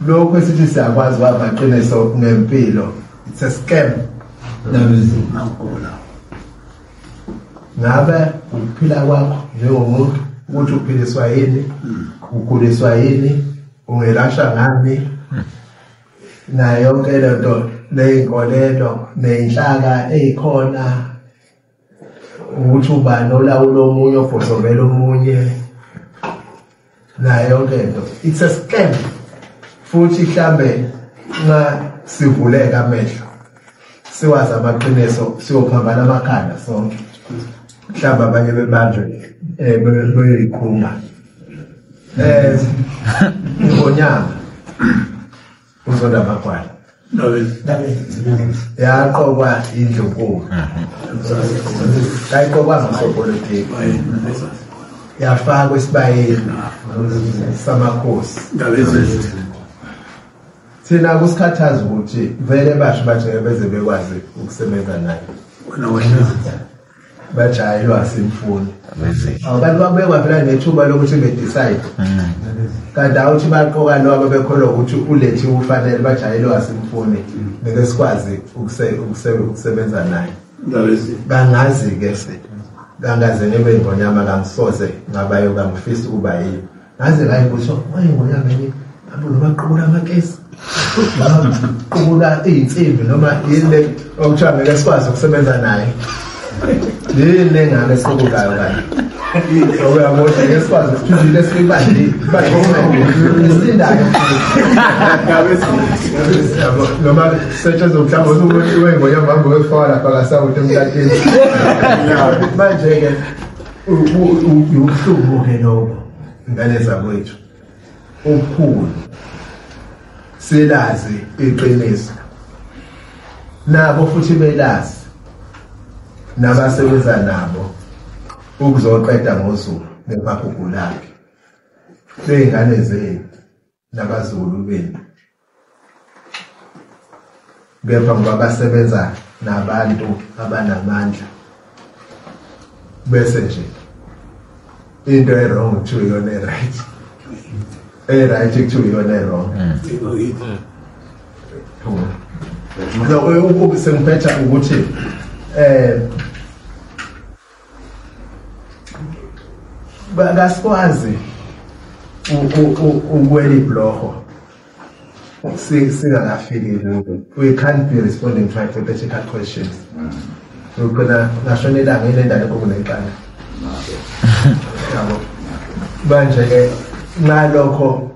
lokho esithi siyakwazi kwamaqiniso ngempilo it's a scam ngabe ukuphila kwakho njengomuntu ukuthi uphiliswa yini ukhuliswa yini ungelasha ngani nayo yonke lento neyinkolelo neyinhlaka eyikhona ukuthi ubani olawula omunye ofohlobela omunye nayo yonke lento it's a scam futhi mhlambe nxa sivuleka amehlo siwazi amaqiniso siyophambana amakhanda sonke mhlawumbe abanye bebanjwe beyikhumba ingonyama uzonda amagwala yaqokwa indlunkulu ayiqokwa ngasopolitiki yafakwa esibayeni samakhosi thina kusikhathaza ukuthi vele basho bathi beze bekwazi ukusebenza naye bajayelwa simfuni abantu babekwa phela nethuba lokuthi bedecide kanti awuthi baqoka lo ababekholwa ukuthi ulethe ufanele bajayelwa simfuni ngeke sikwazi ukusebenza naye kangazi ke kangaze nebe ingonyama kangisoze ngabayo kangifisa ukuba yiyo ngaze ngayibuso wayingonyama yini abo noma qubula amakesi noma qubula izinsimbi noma yini okuthiwa ngeke sikwazi ukusebenza naye yini engane esiqubulayo kanje uyabona ngeke sikwazi ukuthula lesibandile isindayo noma setshenziswa mhlawumbe ukuthi wengonyama hamba uyofaka lapha kasawuthi emtateni manje ke ubuhlungu ke lokho ingane zakwethu obukhulu silazi iqiniso nabo futhi belazi nabasebenza nabo ukuzoqeda ngoZulu nemagugu lakhe beyingane zenu nabazulu benu kepha ngoba basebenza nabantu abanamandla bese nje into e-wrong kuthiwa iyona e-right e-right kuthiwa iyona e-wrong so sengiphetha ukuthi kasikwazi ukwela ibhloho singakafiki kubo. We can't be responding to hypothetical questions. Ukhona ngashona ilanga ilendalo kokuneqanda yabo manje ke ngalokho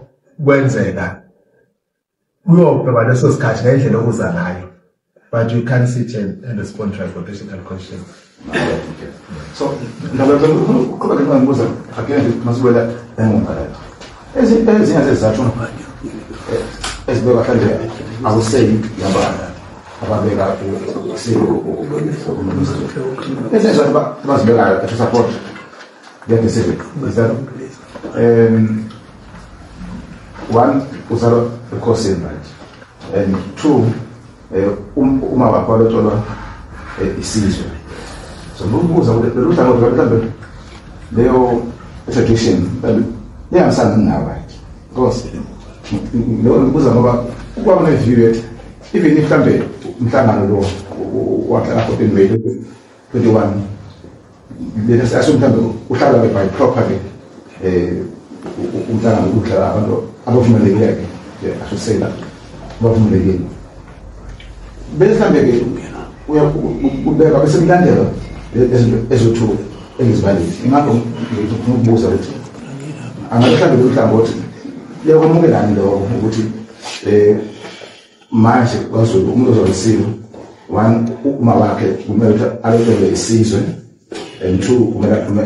kwenzeka uyobheka leso sikhathi ngendlela okuza ngayo but you can't sit and respond to hypothetical questions. So ndaba ngibuza again masiwela emuva lapha ezinye zezizathu ezibeka kanje awuseyi yabana ababeka ezinye bazibekayo to support their decision is that One, uzalwa ekhosini, right? And two, uma wakho walotsholwa isizwe. So ngikubuza ukuthi lolu hlangothi mhlawumbe leyo tradition mhlawumbe liyahambisana nawe, right? Because ngikubuza ngoba kwaba ne-view yethu even if mhlawumbe umhlangano lo wahlala 14 May 21, let us assume mhlawumbe uhlala by properly umhlangano uhlala abantu abavumelekile, I should say that abavumelekile, bese mhlawumbe-ke uyakubeka bese kulandela lezinto eziwu-2 engizibalile. Ingakho ngifuna ukubuza ukuthi angabe mhlawumbe lolu hlangothi liyakwamukelani lokho ukuthi manje kwaZulu umuntu ozalisiwe, one, uma wakhe kumele ukuthi alotsholwe isizwe, and two, kumele aphume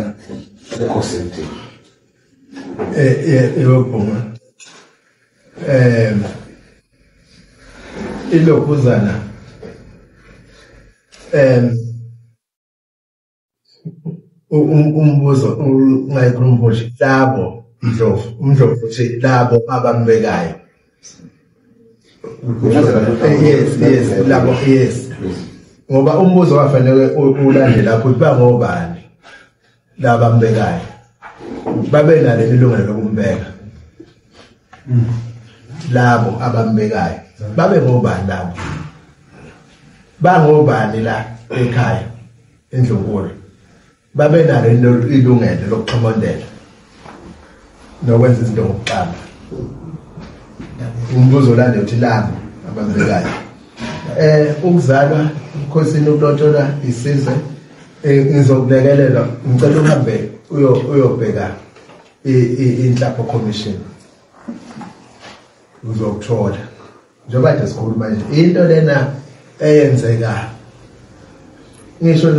ekhosini. Yebo Bhunga. Ilokhuzana umbuzo ungayikhuluma nje labo Ndlovu, uMdlovu uthi labo abambekayo. Yes, labo, yes. Ngoba umbuzo wafanele ulande lapho ukuthi bangobani laba ambekayo. Babe nalo ilungelo lokumbeka. Labo abambekayo babe ngobani labo? Bangobani la ekhaya endlunkulu? Babe nalo ilungelo lokuxhomondela nokwenza izinto ngokuxaba. Umbuzo olande uthi labo abambekayo. Ukuzalwa umkhosini ukulotsholwa isizwe, ngizokulekelela ngicela uhambe uyobheka inhlapho commission, uzokuthola. Njengoba nje sikhuluma nje into lena eyenzeka ngisho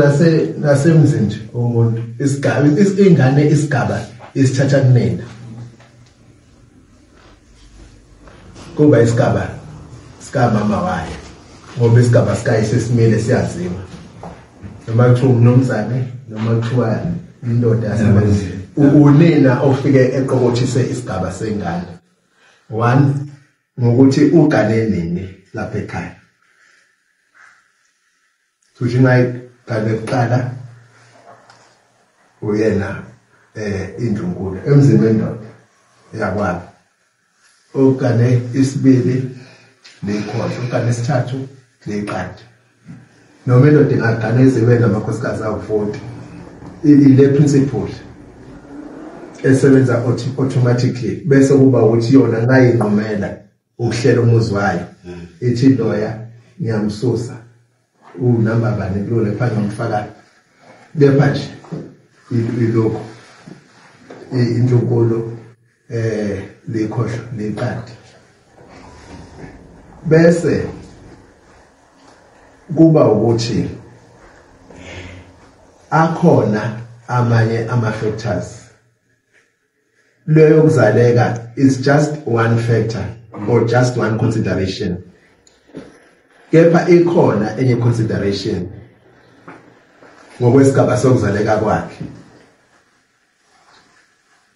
nasemzini nje umuntu isigaba ingane isigaba isithatha kunina, kuba isigaba sikamama wayo, ngoba isigaba sikayise simile siyaziwa, noma kuthiwa umnumzane noma kuthiwa indoda yasemzini, unina ofike eqokothise isigaba sengane. One, ngokuthi ugane nini lapha ekhaya, futhi ngayigane kuqala uyena indlunkulu emzini wendoda yakwabo, ugane isibili nekhohlo, ugane isithathu neqanda. Noma indoda ingagane izibe namakhosikazi awu-40, ile principle esebenza automatically, bese kuba ukuthi yona ngayinqumela ukuhlela umuzi wayo, ithi loya ngiyamsusa unamba bani kulo lepha ngiyamfaka kepha nje ilokho indlunkulu lekhohlo leqanda. Bese kuba ukuthi akhona amanye ama factors. Leyo kuzaleka is just one factor or just one consideration, kepha ikhona enye consideration ngokwesigaba sokuzaleka kwakhe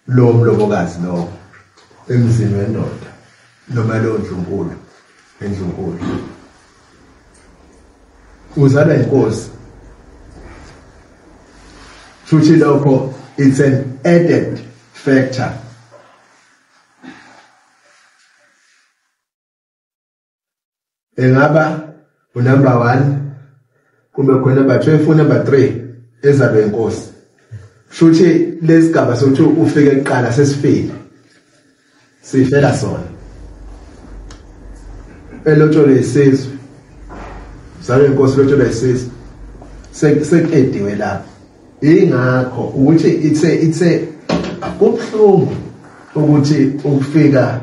lo mlobokazi lo emzini wendoda noma lo ndlunkulu endlunkulu uzalwa inkosi, futhi lokho it's an added factor. Engaba unumber 1 kube khona number 2 futhi number 3 ezalwe inkosi, futhi lesigaba sokuthi ufike kuqala sesifile sifela sona elotshole isizwe, zalwe inkosi lotshole isizwe sekuqediwe lapho. Ingakho ukuthi ithe kubuhlungu ukuthi ukufika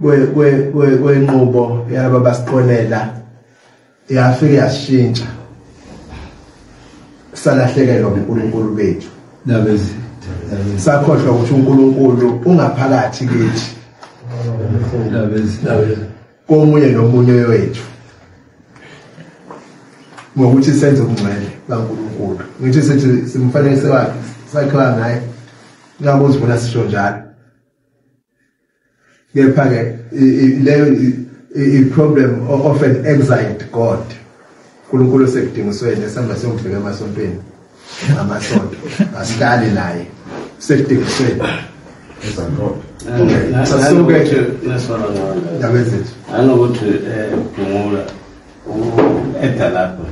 kwenqubo yalaba basiqonela yafika yashintsha, salahlekelwa uNkulunkulu bethu, sakhohlwa ukuthi uNkulunkulu ungaphakathi kithi komunye nomunye wethu, ngokuthi senze ubungcwele kaNkulunkulu. Ngithi sithi simfanekise wakhe sakhiwa ngaye, ngakuzibona sisho njalo. Kepha ke leyo i problem of an exiled God. uNkulunkulu sekudingisweni esihamba siyobheka emasontweni amasonto asihlali naye sekudingisweni. Sasuke ndabezethu anokuthi Phungula eda lapho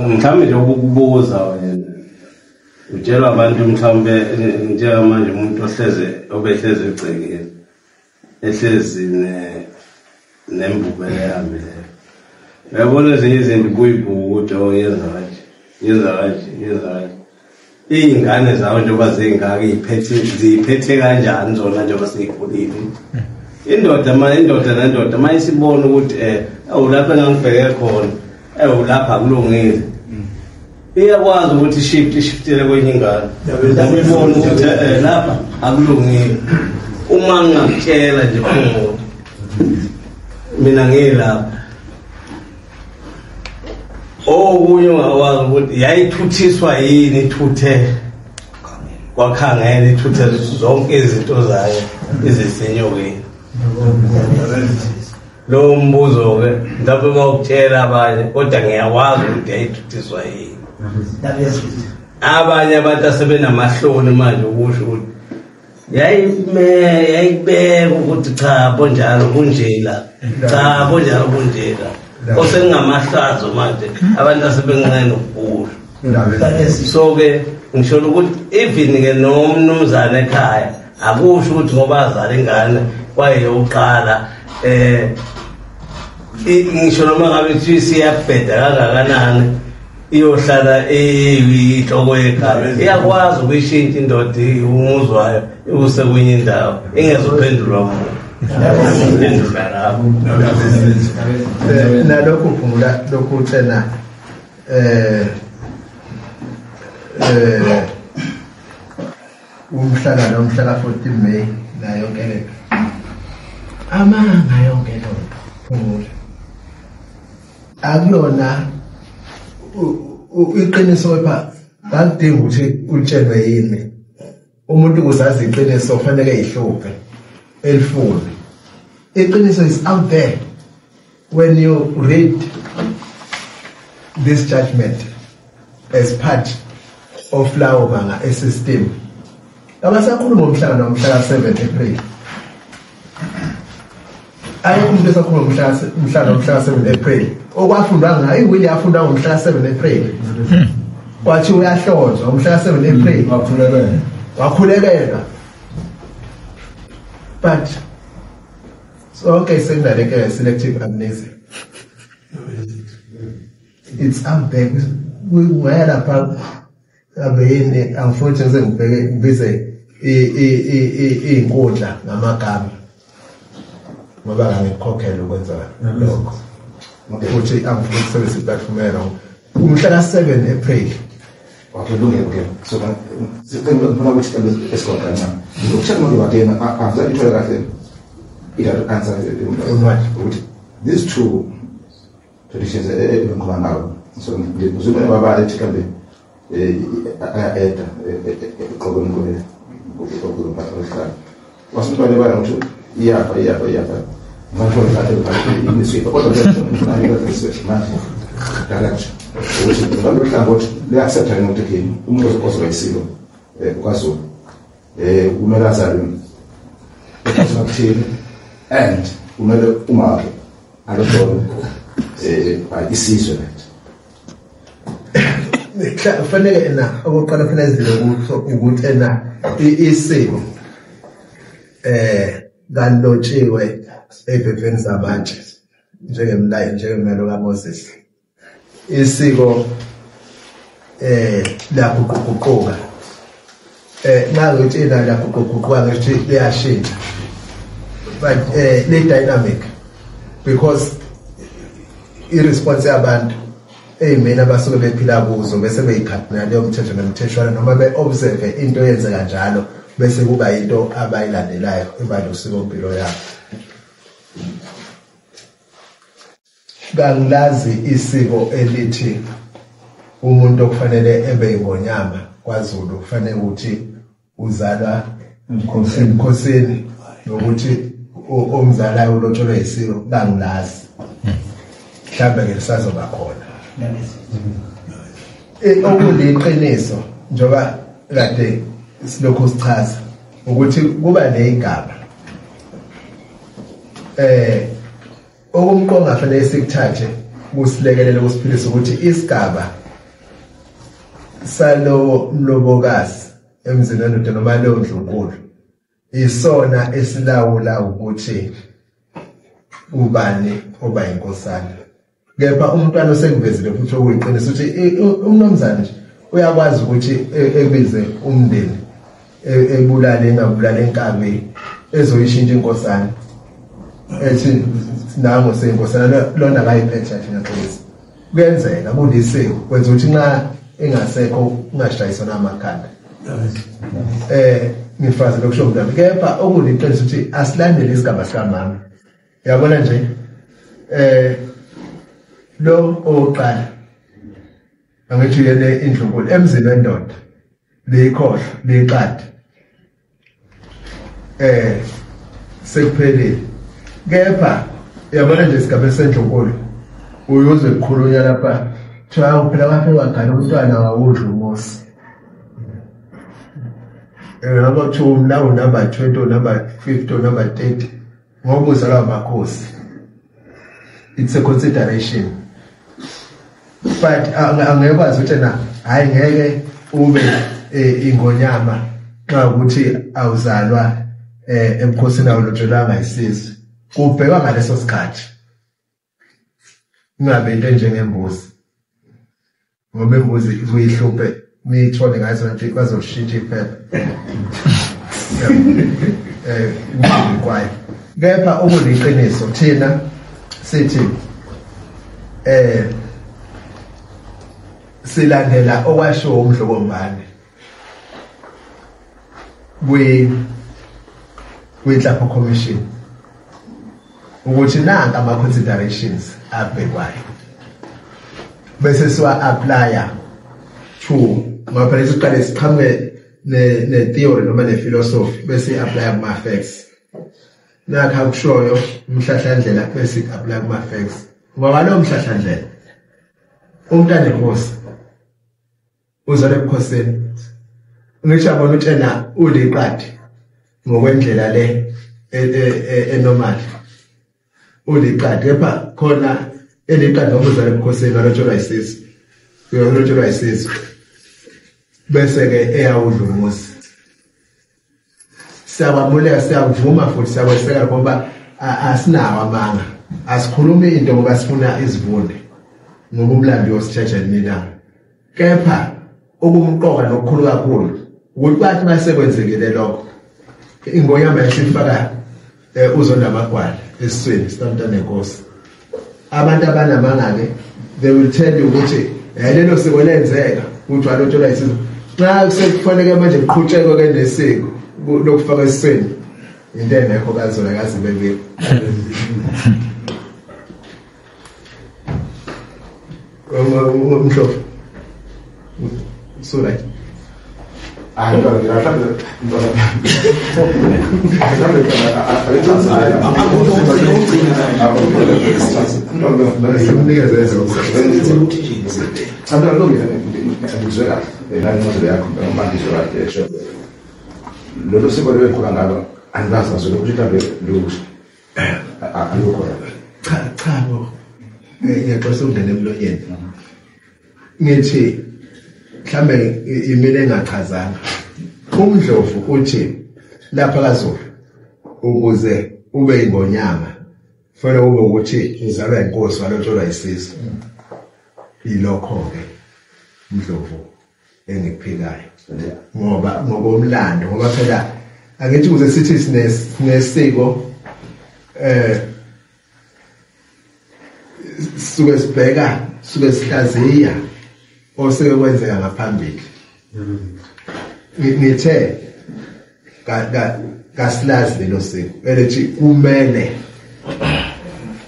mhlawumbe nje ukubuza wena utshelwa abantu mhlawumbe njengamanje umuntu ohleze obehleze egcekeni ehlezi nembubele yami leyo uyabona ezinye izinto kuyibuka ukuthi yenza kanje yenza kanje yenza kanje iy'ngane zawo njengoba zingaka ziyiphethe kanjani zona njengoba seyikhulile. Indoda indoda nendoda uma isibona ukuthi lapha engangibheke khona lapha akulungile iyakwazi ukuthi ishiftele kwenye ingane ibone ukuthi lapha akulungile. Uma ngingakutshela nje Phungula mina ngilapha okunye ungakwazi ukuthi yayithuthiswa yini ithuthe kwakhangela ithuthe zonke izinto zayo izisenyokeni. Lo mbuzo-ke mhlawumbe bawukutshela abanye kodwa ngiyakwazi ukuthi yayithuthiswa yini. Abanye abantu asebenamahloni manje ukusho ukuthi yayibeka ukuthi cha bonjalo kunjela, cha bonjalo kunjela. Osengamahlazo manje abantu asebenqena ukukusho. So-ke ngisho ukuthi even-ke nomnumzane ekhaya akusho ukuthi ngoba azala ingane kwayeyokuqala ngisho noma ngabe kuthiwa siyabheda kangakanani iyohlala iyinhloko yekhaya iyakwazi ukuyishintsha indoda umuzi wayo iwuse kwenye indawo ingezuphendulwa muntu. Nalokhu Phungula lokhu uthena umhlangano umhla ka-14 May nayo yonke lento amanga yonke lento Phungula akuyona iqiniso epha akudingi ukuthi utshelwe yini. Umuntu kuzazi iqiniso kufanele ihluphe elifune. Iqiniso is out there. When you read this judgment as part of lawo banga e-system abasakhuluma ngomhlangano ngomhla ka-7 April. Ayikho umuntu esakhuluma ngomhlangano ngomhla ka-7 April. Okwafundwa ngayo iwili yafundwa ngomhla ka-7 April. Kwathi uyahlonzwa ngomhla ka-7 April. Wakhulekelwa. But sonke sekunale selective amnesia. It's out there. Kungaya lapha abeyini unfortunately ngibheke ngibize iy'nkundla ngamagama ngoba ngikhokhela ukwenza lokho. Futhi angifuni ukusebenzisa i-platform wrong. Umhla ka-7 April. Okay, lungile. So sicela ukuthi esikhona kancane. Ukushaya manje wakena angizange ngithole kahle i-direct answer ukuthi these two traditions engikhuluma ngawo. So ngizobona babale ukuthi kambe aya-eda exokweni kule ngokuhlala. Wasumntwana bana ukuthi iyafa ngakho kahle imisipha kodwa manje direct ukuthi ngalo hlangothi le-accept ukuthi okay umuntu ozoba isilo kwaZulu kumele azalwe ekuthini and kumele uma wakhe alojole isizwe lethu. Kufanele ena okokuqala kufanele izile ukuthi ena isiko kalotshiwe ey'phepheni zamatshe njengemlayo njengemelo kaMoses. Isiko liyaguquguquka. Nxa ngithi ina liyaguquguquka ngithi liyashintsha. But li-dynamic because i-response yabantu ey'meni abasuke bephila kuzo bese beyikhathina leyo mthetho nemitheshwana noma be-observe into eyenzeka njalo bese kuba into abayilandelayo iba nosikompilo yabo. Kangilazi isiko elithi umuntu okufanele ebe ingonyama kwaZulu kufanele ukuthi uzalwa Emkhosini nokuthi omzalayo ulotsholwa isiko bangilazi. Mhlambe ke lisazoba khona. Okuliqiniso njengoba kade silokhu sichaza ukuthi kuba nezigaba okumqonga fanele sikuthathe kusilekelele kusiphilisa ukuthi isigaba salowo mlobokazi emzini wendoda noma leyo ndlunkulu isona esilawula ukuthi ubani oba inkosana. Kepha umntwana osekuvezile futhi okuyiqiniso ukuthi umnomzane nje uyakwazi ukuthi ebize umndeni ebulale engabulala inkabi ezoyishintsha inkosana ethi nango seyinkosana lona akayiphethe nje ngaqiniso. Kuyenzeka kulisiko kwenza ukuthi nxa engasekho ungashayiswa amakhanda. Ngifaze lokusho mntwana kepha okuliqiniso ukuthi asilandele isigaba sikamama. Uyabona nje lo oqala angithi yena indlunkulu emzini wendoda leyikhohlo leyiqadi sekuphelile. Kepha uyabona nje isigaba sendlunkulu uyuzwe kukhulunywa lapha kuthiwa phela kwafika wagana umntwana wawudla umusi. Ngoba kuthiwa umlawo number 20 number 50 number 30 ngoba uzalwa amakhosi. It's a consideration. But angekwazi ukuthi na hayi ngeke ube ingonyama xa ukuthi awuzalwa emkhosini awulotsholwanga isizwe. Kubhekwa ngaleso sikhathi. Kungabe into enjengembuzi. Ngoba imbuzi ibuyihluphe niyithole ngazo nje bazoshintsha iphepha. Kwayo. Kepha okuliqiniso thina sithi silandela okwasho uMdlokombane kwi-Nhlapho Commission ukuthi nanka ama considerations abhekwayo bese siwa applya to ngoba phela siqale siqhamuke ne theory noma ne philosophy bese applya kuma facts. Nakha kushoyo umhlahlandlela bese apply kuma facts. Ngoba lo mhlahlandlela umntana enkosi uzalwe ebukhosini ngisho yabona utshena uliqadi ngokwendlela le enormal uliqadi kepha khona eliqadi ngoba uzalwe ebukhosini alotsholwa isizwe uyalotsholwa isizwe bese ke eyawudla umuzi. Siyabamuleka siyavuma futhi siyakweseka ngoba asinawo amanga asikhulumi into ngoba sifuna izivune ngoba umlando uyositshetsha nina. Kepha okumqoka nokukhulu kakhulu ukuthi bathi masekwenzekile lokho ingonyama yasifaka uzondamagwala esiswini sikamntana nenkosi. Abantu abanamanga ke they will tell you ukuthi lelo siko lenzeka ukuthi walotsholwa isizwe. Nxa sekufanele manje kuqhutshekwe ke nesiko lokufaka esiswini into engekho kaZulu akaze bebeke. Umhlobo so right. Lolo siko lwekhula ngalo angazi ngazo ukuthi mhlawumbe lusha alukho. Cha cha bo ngiyaxolisa ukungena emlonyeni. Ngithi mhlambe imile engachazanga. UMdlovu uthi lapha kaZulu ukuze ube ingonyama fanele ube ukuthi uzalwa inkosi walotsholwa isizwe. Ilokho ke uMdlovu engikuphikayo ngoba ngokomlando ngoba phela angithi ukuze sithi sinesiko suke sibheka suke sihlaziya oseke kwenzeka ngaphambili. Ngithe kasilazi lelo siko elithi kumele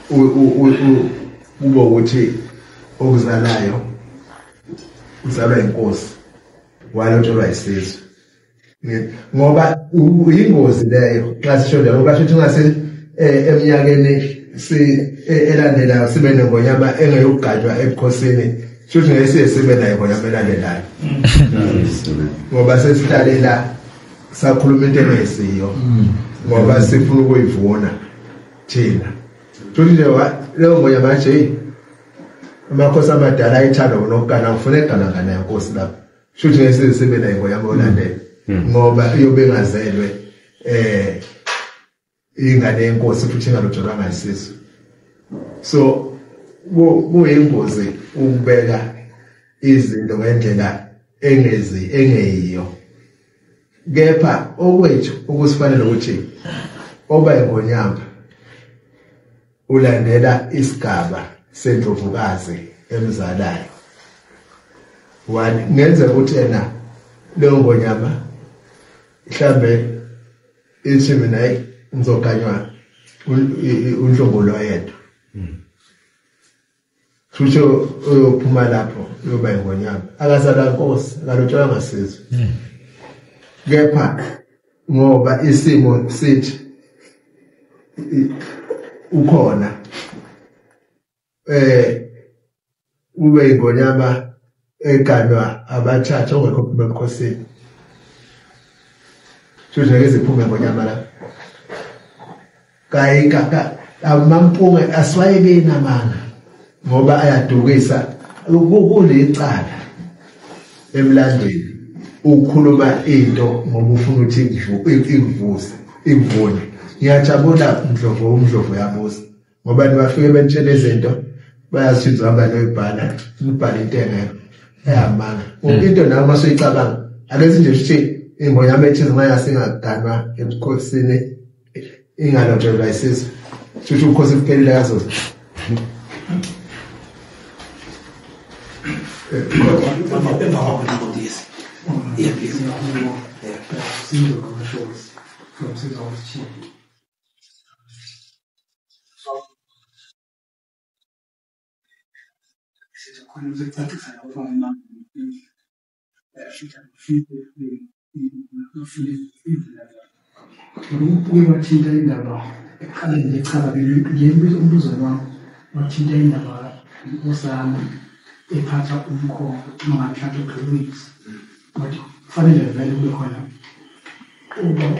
kube ukuthi okuzalayo uzalwa inkosi walotsholwa isizwe. Ngoba uyingozi leyo xa sisho njalo, ngoba shuthi ungase eminyakeni si elandelayo sibe nengonyama engeyokugajwa ebukhosini, shuthi ngeke siye sibe nayo ingonyama elandelayo. Ngoba sesihlalela sakhuluma into engesiyo ngoba sifuna ukuyivuna thina. Futhi nje leyo ngonyama nje amakhosi amadala ayithanda nokugana, ngifuna eganangana yenkosi lapho. Shuthi ngeke sibe nayo ingonyama olandela ngoba iyobe engazelwe ingane yenkosi futhi ingalotsholwanga isisu. So kuyingozi ukubeka izinto ngendlela engeyiyo. Kepha okwethu okusifanele ukuthi oba ingonyama ulandela isigaba sendlovukazi emzalayo. One, ngenzeka ukuthi yena leyo ngonyama mhlambe ithi mina ngizoganywa unhlongolo yedwa. Futhi uyophuma lapho uyoba ingonyama. Akazalwa inkosi, akalotshwanga ngasizwe. Kepha ngoba isimo sithi ukhona ube ingonyama eganwa abathathu ongekho ebukhosini. Futhi ngeke ziphume ngonyama la. Kayikaka amampunge aswayekeni amanga ngoba ayadukisa. Kulicala emlandweni ukukhuluma into ngoba ufuna ukuthi ikuvuse ikuvune. Ngiyajabula Ndlovu, uMdlovu yabuza ngoba nibafike bentshela izinto bayasiza hamba noyibhala nibhala into engekho eyamanga. Into nawe masuyicabanga ake nje sithi ingonyama ethize manje singaganwa ebukhosini ingalotshelwa isizwe, shuthi ubukhosi buphelile kazoze. Uke wathinta indaba ekuqaleni nje, cha umbuzo wami wathinta indaba inkosana ephatha umkhonto noma mhlawumbe ugqibisa, but kufanele vele kube khona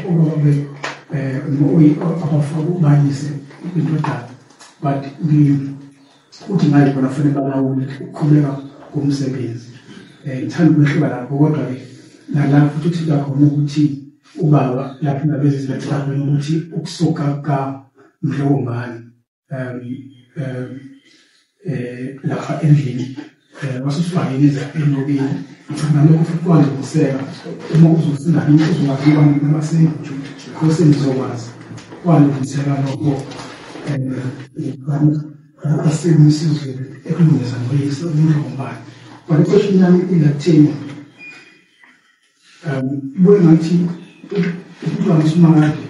ubaba abafaka ubayise indodana, but uthi manje bona kufanele balawule ukuqhubeka komsebenzi. Ngithanda ukwehluka lapho, kodwa-ke nalapho futhi uthinta khona ukuthi ubaba lapho indaba ezibethakweni ukuthi ukusuka kaMdlongane lapha endlini wasusuka yini enokeni. Ngicabanga lokho futhi kwalungiseka uma uzofunda uzokwazi nabasekhosini uzokwazi kwalungiseka lokho asemisizweni ekulungisa noyise uMdlongane. But i-question yami ilakutheni, buye ngathi umntwana uSimakade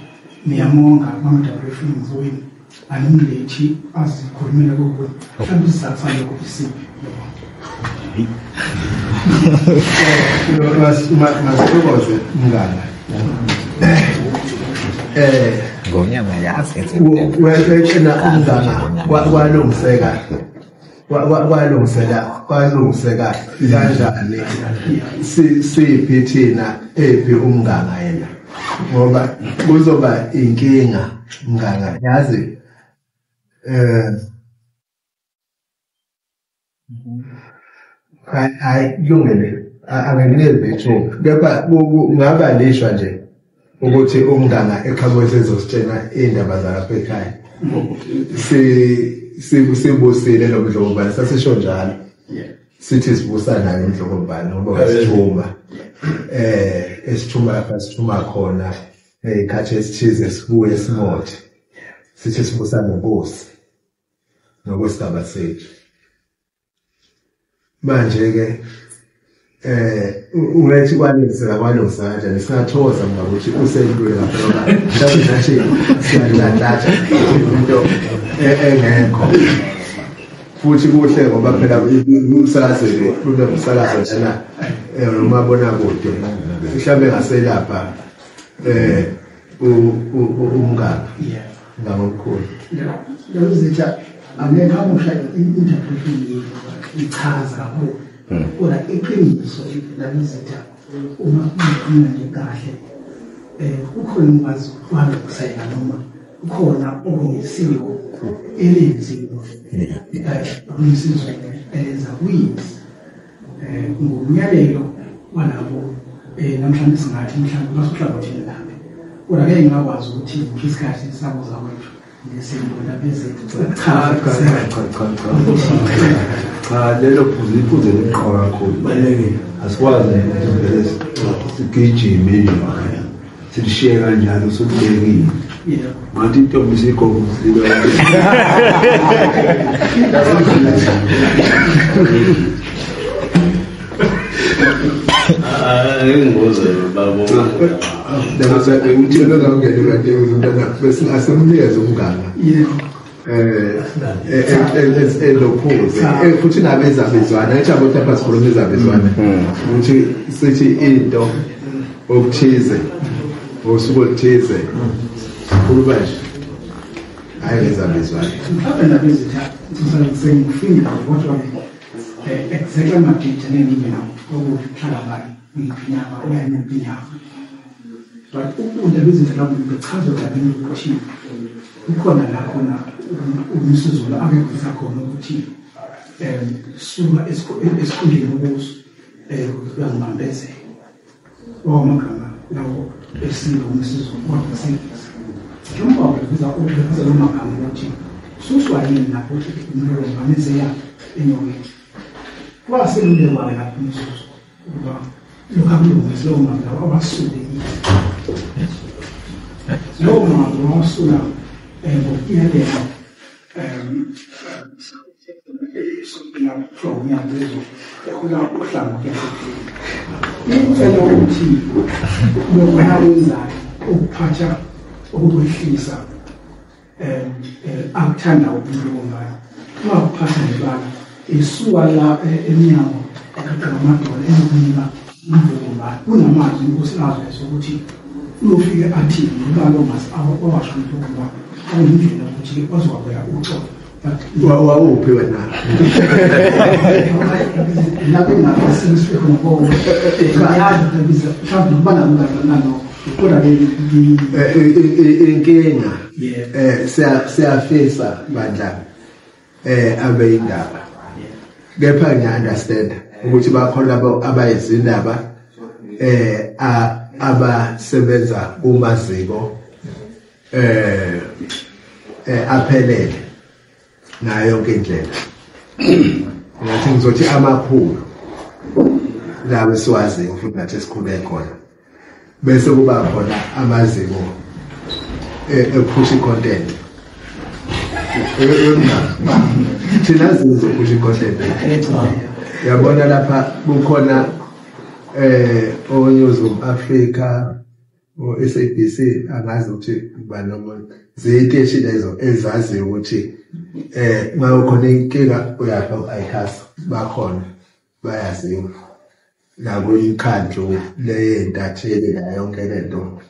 niyamonga mama-W wenu animlethi azikhulumela kuwe, mhlawumbe isizathu salokho isiphi? Masithokoze mngane. Ngonyama yazi wena umngane kwalungiseka kwalungiseka kanjani? Siphi thina ephi umnganga yena? Ngoba kuzoba inkinga mnganga, yazi hayi kulungile anginikeze ithuba, kepha kungaba lishwa nje ukuthi umnganga eqhamuke sezositshena indaba zalapha ekhaya. Sibusile lo Mdlokombane, sasisho njalo sithi sibusa naye uMdlokombane ngoba wasithuma esithuma lapha sithuma khona ngey'khathi esithize sibuye simothe sithi sibusa nenkosi ngokwesigaba sethu. Manje-ke ungathi kwalungiseka kwalungisa kanjani? Singathokoza mina ukuthi usentweni lapha ngoba mhlawumbe nathi siyanhlanhlatha into engekho. Futhi kuhle ngoba phela umsakazweni kunomsakazo njena Umabonakude mhlawumbe ngaselapha umngaka ngomkhulu Ndabezitha angeke amusha interpretation ichaza kakhulu kodwa iqiniso ndabezitha uma ukhuluma nje kahle kukhona ukwazi ukuhambisana noma kukhona okungesiko elenziwe umsizwe elenza kuyisi ngomyalelo walabo namhlanje singathi mhlawumbe basohlangothini lami kodwa ke ngingakwazi ukuthi ngisho isikhathi sabuza kwethu ngesinduna bezethu. Cha cha cha cha cha lelo phuzu iphuzu elimqoka kakhulu balekile asikwazi ukuthi vele sigijime nje silishiye kanjalo sokubekile ngathi intombi sigogo silo Ingozi babo ngitshela ngangena kade umntana bese asemnikeze umngana elokhuze futhi nabezabizwana ethi abantu lapha sikhuluma izabizwana ukuthi sithi into okuthize osuku oluthize khuluma nje hayi ngezabizwana mhlawumbe nabezitha sengifika kodwa exactly amadate nengingena okuhlala ngayo ngiphinawa okanye ngiphinawa but ukunda bezinto lapho bechaza kabini ukuthi kukhona la khona umsizulu akekho khona ukuthi suka esikhundleni ukuso uyangibambezela owamagama lawo esilo umsizulu kodwa sengisi njengoba ubiza ukubiza lo magama ukuthi suswa yini lapho ukuthi umlilo ngamezela enyokeni kwaselulekwa lapho umsizulu ukuba lokhu akulungise lowo magama awasuke lowo magama awasula ngokuyalela ngicela ukuthi lokhu akwenzayo ukuphatha ukukwehlisa akuthanda ukulunga ungakuphatha ngebala isuka la emnyango eqhaqa amadolo ezokunika umvuma kunamazwi inkosikazi sokuthi uyofike athini ngoba lo mas awasho ukuba awundlela ukuthi ozokwabela uxolo. Wawuphi wena lapho ngafisa khona ko yazi mhlawumbe kuba nalokho kodwa inkinga siyafisa bandla abe indaba kepha ngiya understand ukuthi bakhona labo abayizindaba abasebenza kumaziko aphelele nayo yonke indlela ngathi ngizothi amakhulu lawo esiwaziyo futhi nathi esikhule khona bese kuba khona amaziko ephusha content thina sizophusha content yabona lapha kukhona oNewsroom Africa o SABC angazi ukuthi ubani nomuntu ziyiteshi lezo ezaziyo ukuthi makukhona inkinga uyapha u-ICAS bakhona bayaziwa nakuyikhandlu leyentatheli nayo yonke lento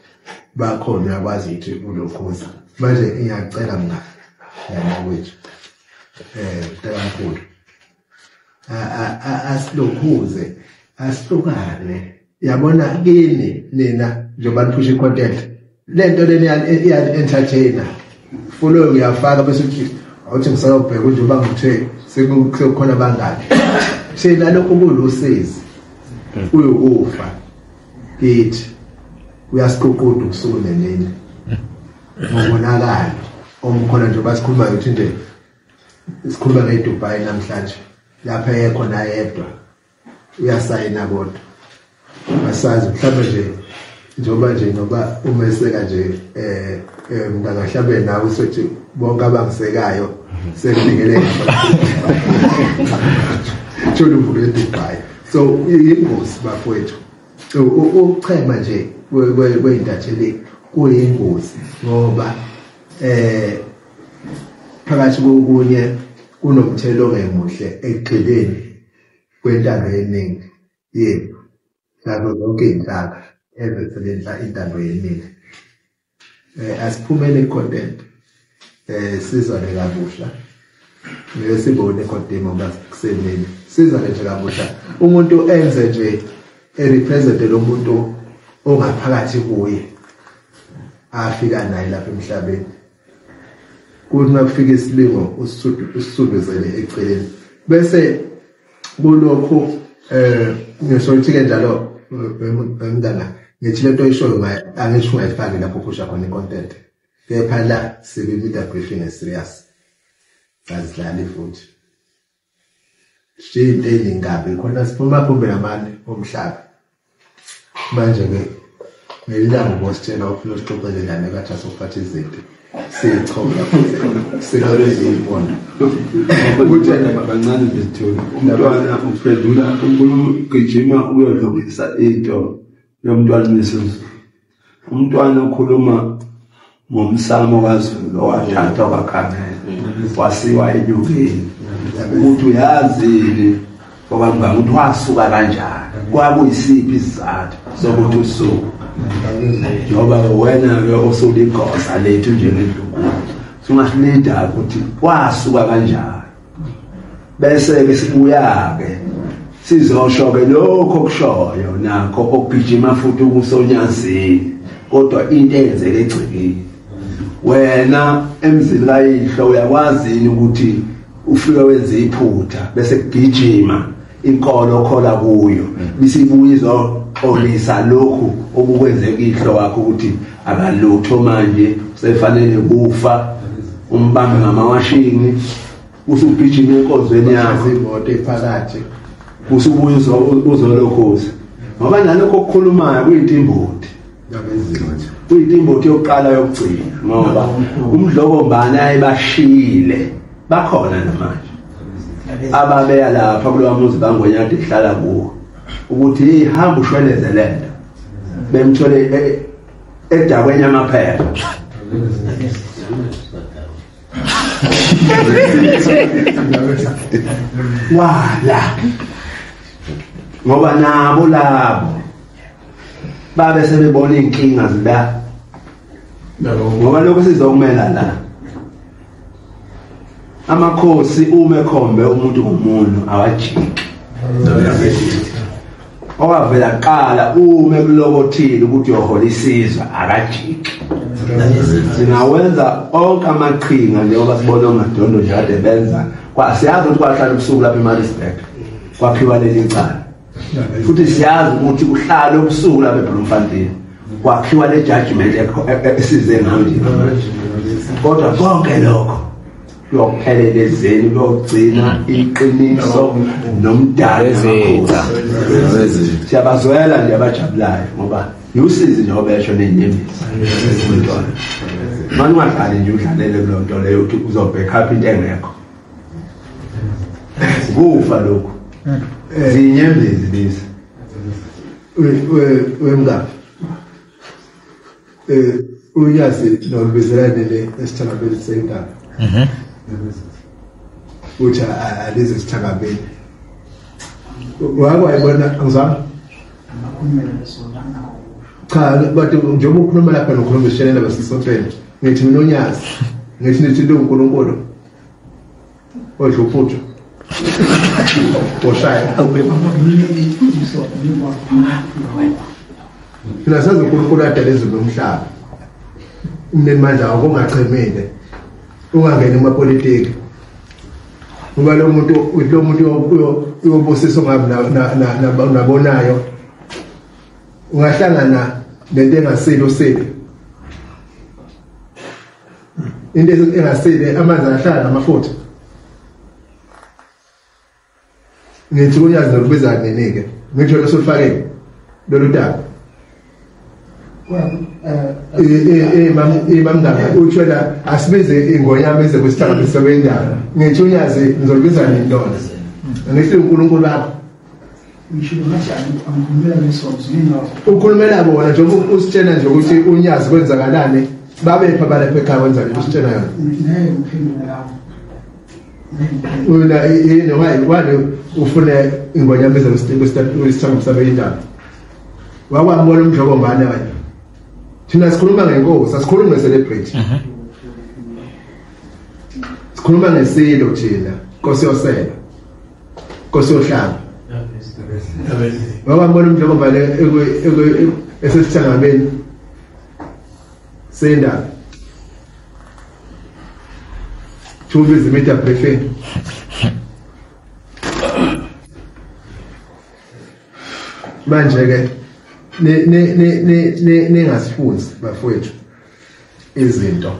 bakhona uyakwazi ukuthi ulokhuza manje ngiyacela mina yamakwethu mntakamkhulu asilokhuze asihlukane yabona kini nina njengoba niphusha i-content lento leni iya-entertainer follow uyafaka bese uthi awuthi ngisayobheka njengoba ngithe sekukhona bangaki thina lokhu kulusizi uyokufa kithi uyasiququda ubusuku nemini ngobonakalo omkhona njengoba sikhuluma ukuthi nje sikhuluma ngeDubai namhlanje lapha ekhona yedwa uyasayina kodwa asazi mhlawumbe nje njengoba nje noba umeseka nje mntangahlabe nawe usothi bonke abangisekayo sekunikele thola uvulo eDubai. So ingozi bafowethu ukuchema nje kweintatheli kuyingozi ngoba phakathi kokunye kunomthelo ongemuhle ekugxileni kwentando yeningi yethu. nazo zonke iy'nhlaka ezisebenza intando yeningi. Asiphumele content sizwane kabusha, ngeke sibone content ngoba kusemini, sizwane nje kabusha, umuntu enze nje erepresent lo muntu ongaphakathi kuye afika naye lapha emhlabeni. Kuthi makufika isilingo usisubizele eceleni, bese kulokhu ngisho ukuthi njalo mntana ngithi lento oyishoyo angisho ungayifaki lapho uphusha khona i-content, kepha la sibe-media briefing e-serious, azidlali futhi into eningi kabi khona siphuma phumela amane omhlaba. Manje-ke ngelilanga ubositshela ufuna usixoxele nami kathi asokuphatha izinto siyichola sikaleziyibona ukuthi kancane nje sithole umntwana uphendula ugijima uyodlulisa into yomntwana Misuzulu. Umntwana ukhuluma ngomsamo kaZulu owathathwa kwaKhamela wasiwa enyokeni, ukuthi uyazini okwamngani ukuthi wasuka kanjani, kwakuyisiphi isizathu sokuthi usuke, njengoba wena-ke osuligosa lethu njengendlunkulu sungasilida ukuthi wasuka kanjani, bese-ke sibuya-ke sizosho-ke lokho okushoyo nakho okugijima futhi ukusonyazini, kodwa into eyenzeke egcekeni. Wena emzini kayihlo uyakwazini ukuthi ufike wenze iphutha bese kugijima inkolo okhola kuyo bisibuya izoxolisa lokhu okukwenzeka ihlo wakho ukuthi akalutho manje usefanele kufa, umbambe ngamawashini usugijima enkonzweni yakho imoto ephakathi usubuya uzolokhuza, ngoba nalokho okukhulumayo kuyintimboti, kuyintimboti yokuqala yokugcina, ngoba umdlokombane ayebashiyile bakhona namanje ababeya lapha kulowa muzi bangonyade ihlala kuwo ukuthi hamba ushweleze lento, bemthole edakweni amaphepha. Wala ngoba nabo labo babe sebebona inkinga zila, ngoba lokho sizokumela la amakhosi uma ekhombe umuntu ngomuntu awajiki, owavela kuqala uma ekulokothile ukuthi uyohola isizwe akajiki. Singawenza onke amaqhinga njengoba sibona oMadondo nje kade benza, siyazi ukuthi kwahlala ubusuku lapha eMaritzburg kwakhiwa leli cala, futhi siyazi ukuthi kuhlala ubusuku lapha eBloemfontein kwakhiwa le judgment esize ngayo nje manje. Kodwa konke lokho kuyophelela ezeni, kuyogcina iqiniso nomdali. Siyabazwela nje abajabulayo ngoba usizi njengoba besho nenyembezi umntwana. Manje ungahlali nje udlalele kulo nto leyo ukuthi uzobackup into engekho, kufa lokhu zinyembezi lezi. Wemngaphi unyazi nolubizelane le esithangabeni sendaba uthi alize esithangabeni wake wayibona angizwanga cha, but njengoba ukhuluma lapha nokhuluma isishenela basisontweni, ngithi mina unyazi ngithi nithi uNkulunkulu odla uphuthu oshaya. Phela sazi uNkulunkulu adala izulu nomhlaba, umnini mandla wakho ungachemile, ungangeni kumapolitiki, ngoba lo muntu uyobusisa ungabi nabonayo, ungahlangana nento engasile usile, into engasile amanzi ahlala namafutha. Ngithi kunyazi nokubiza nini-ke ngisho lesolufakele lolu daba imamngane uthwela asibize ingonyama ize kwisihlanganiso sebendaba, ngithi unyazi ngizolibiza nini lona, ngithi uNkulunkulu wakho ukhulumela bona njengoba usitshena nje ukuthi unyazi kwenzakalani, babephi abalapha ekhaya kwenzakala usitshena yona wena yini why ufune ingonyama ize kwisihlanganiso sebendaba. Wakwambona uMdlokombane wena. Thina sikhuluma ngenkosi, asikhulumi nge-celebrity. Sikhuluma ngesilo thina, Nkosi yosela, Nkosi yohlanga. Wakwambona uMdlokombane esesithangameni sendaba. Too busy media briefing. Manje ke ne ne ne ne ningasifunzi bafowethu izinto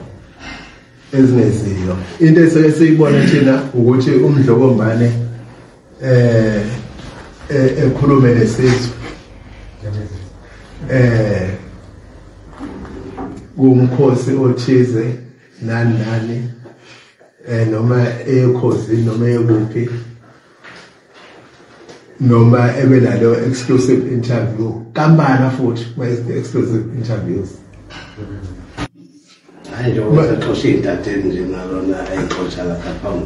ezingeziyo. Into esiyibona thina ukuthi uMdlokombane ekhulume nesizwe kumkhosi othize nani nani noma ekhosi noma ekuphi noma ebe nalo exclusive interview kambana futhi exclusive interviews. Hayi njengoba sexosha iy'ntatheli nje nalona ayixosha lapha phambi.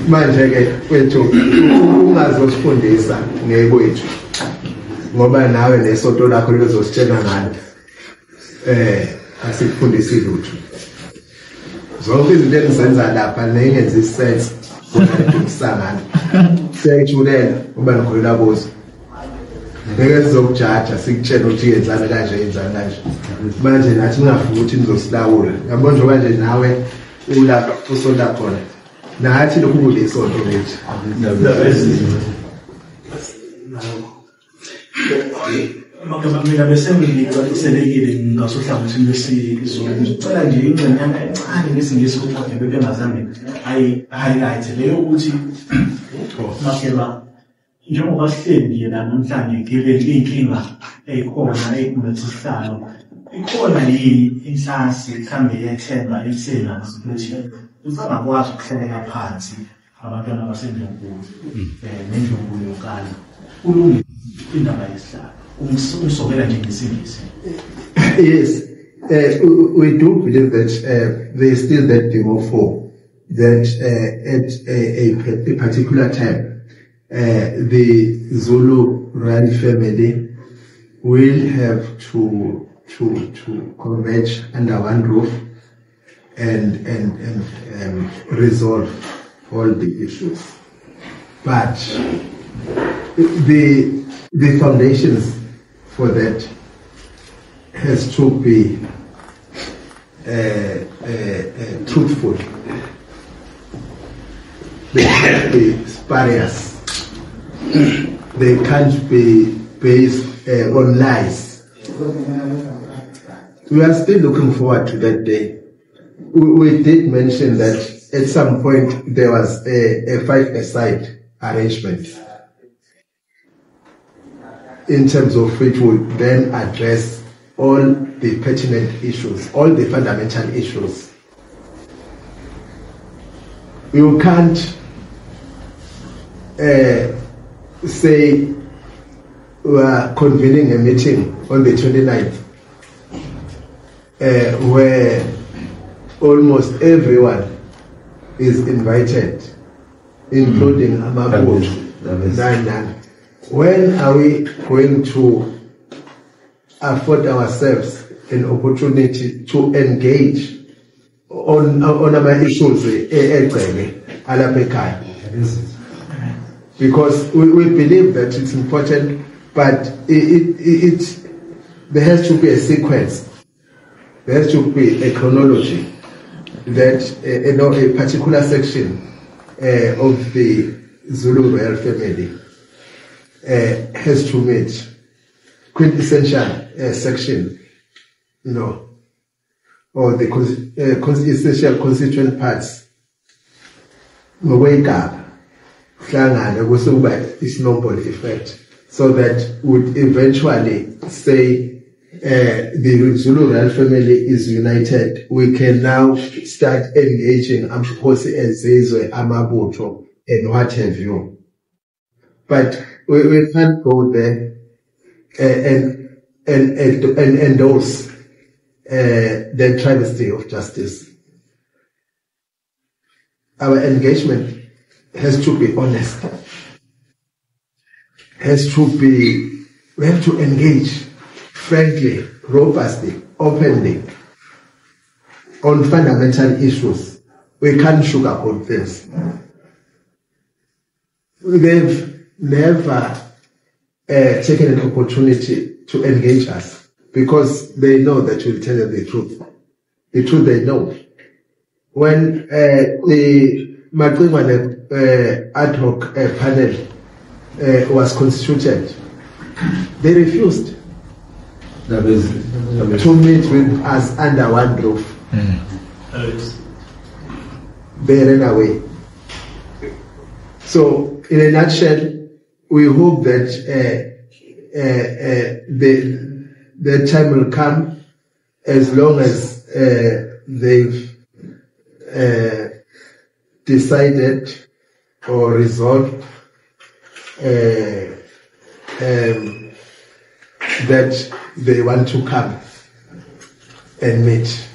Manje ke wethu ungazosifundisa ngekwethu ngoba nawe nesonto lakho lizositshela ngalo. Asikufundisi lutho. Zonke izinto engizenza lapha nengenza isense kusangana. Siyayijulela uba ngikholelwa kuzo. Ngeke sizokujaja sikutshela ukuthi yenzani kanje yenzani kanje. Manje nathi ningafuni ukuthi nizosilawula. Yabona njengoba nje nawe ulapha usonta khona. Nathi lokhu kulesonto lethu. Mina bese ngicaciselekile ngasohlangothini lwesiZulu. Ngicela nje ingxenyana encane ngesiNgisi kodwa bebengazange ayi-highlight leyo ukuthi Makeba njengoba sihleli nje la namhlanje given iy'nkinga ey'khona ey'khumbuthi sihlalo ikhona yini inhlansi mhlawumbe yethemba elisenazo ukuthi usangakwazi ukuhleleka phansi abantwana baseNdlunkulu nendlunkulu yonkana kulungile indaba yesihlalo ungisokela nje ngesiNgisi. Yes, we do believe that there is still that demo for that at a particular time the Zulu royal family will have to converge under one roof and resolve all the issues. But the foundations for that has to be truthful. They can't be spurious. They can't be based on lies. We are still looking forward to that day. We did mention that at some point there was a five-a-side arrangement in terms of which would then address all the pertinent issues, all the fundamental issues. You can't say we are convening a meeting on the 29th where almost everyone is invited, including Amabutho. When are we going to afford ourselves an opportunity to engage on our issues? Because we believe that it's important, but it there has to be a sequence. There has to be a chronology that a particular section of the Zulu royal family has to meet. Quintessential section, or the essential constituent parts. Ngokwegaba hlangana kusukuba i-snowball effect, so that would eventually say the Zulu royal family is united. We can now start engaging amakhosi ezizwe, amabutho, and what have you. But we can't go there and endorse the travesty of justice. Our engagement has to be honest. has to be, we have to engage frankly, robustly, openly on fundamental issues. We can't sugarcoat things. They've never taken an opportunity to engage us because they know that we'll tell them the truth. The truth they know. When the Macingwane ad hoc panel was constituted, they refused to meet with us under one roof. They ran away. So, in a nutshell, we hope that the time will come, as long as they've decided or resolved that they want to come and meet.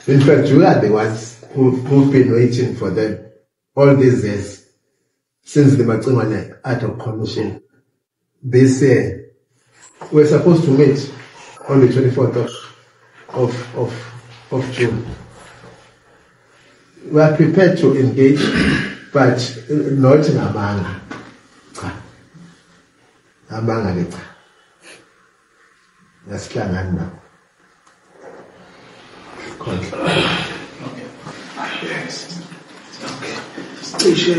In fact, we are the ones who've been waiting for them all these years, since the Macingwane Ad Hoc Commission. This year, we're supposed to meet on the 24th of June. We are prepared to engage, but not in amanga. Amanga leta. Nasihlangani nabo. Okay. Yes. Okay. Cishe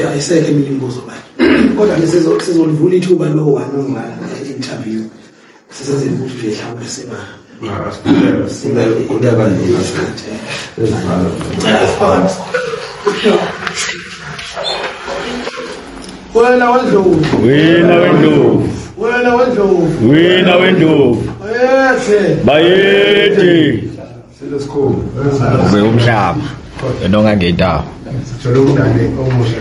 ayisekho eminye imibuzo manje. Kodwa ke sizolivula ithuba lo one on one interview. Sisenzele ukuthi nje mhlawumbe singa Wena wendlovu. Wena wendlovu. Wena wendlovu. Wena wendlovu. Bayethe. Bayethe. Selesikhulu. Ube umhlaba. Nonga ngendawo. Sithole umngane omusha.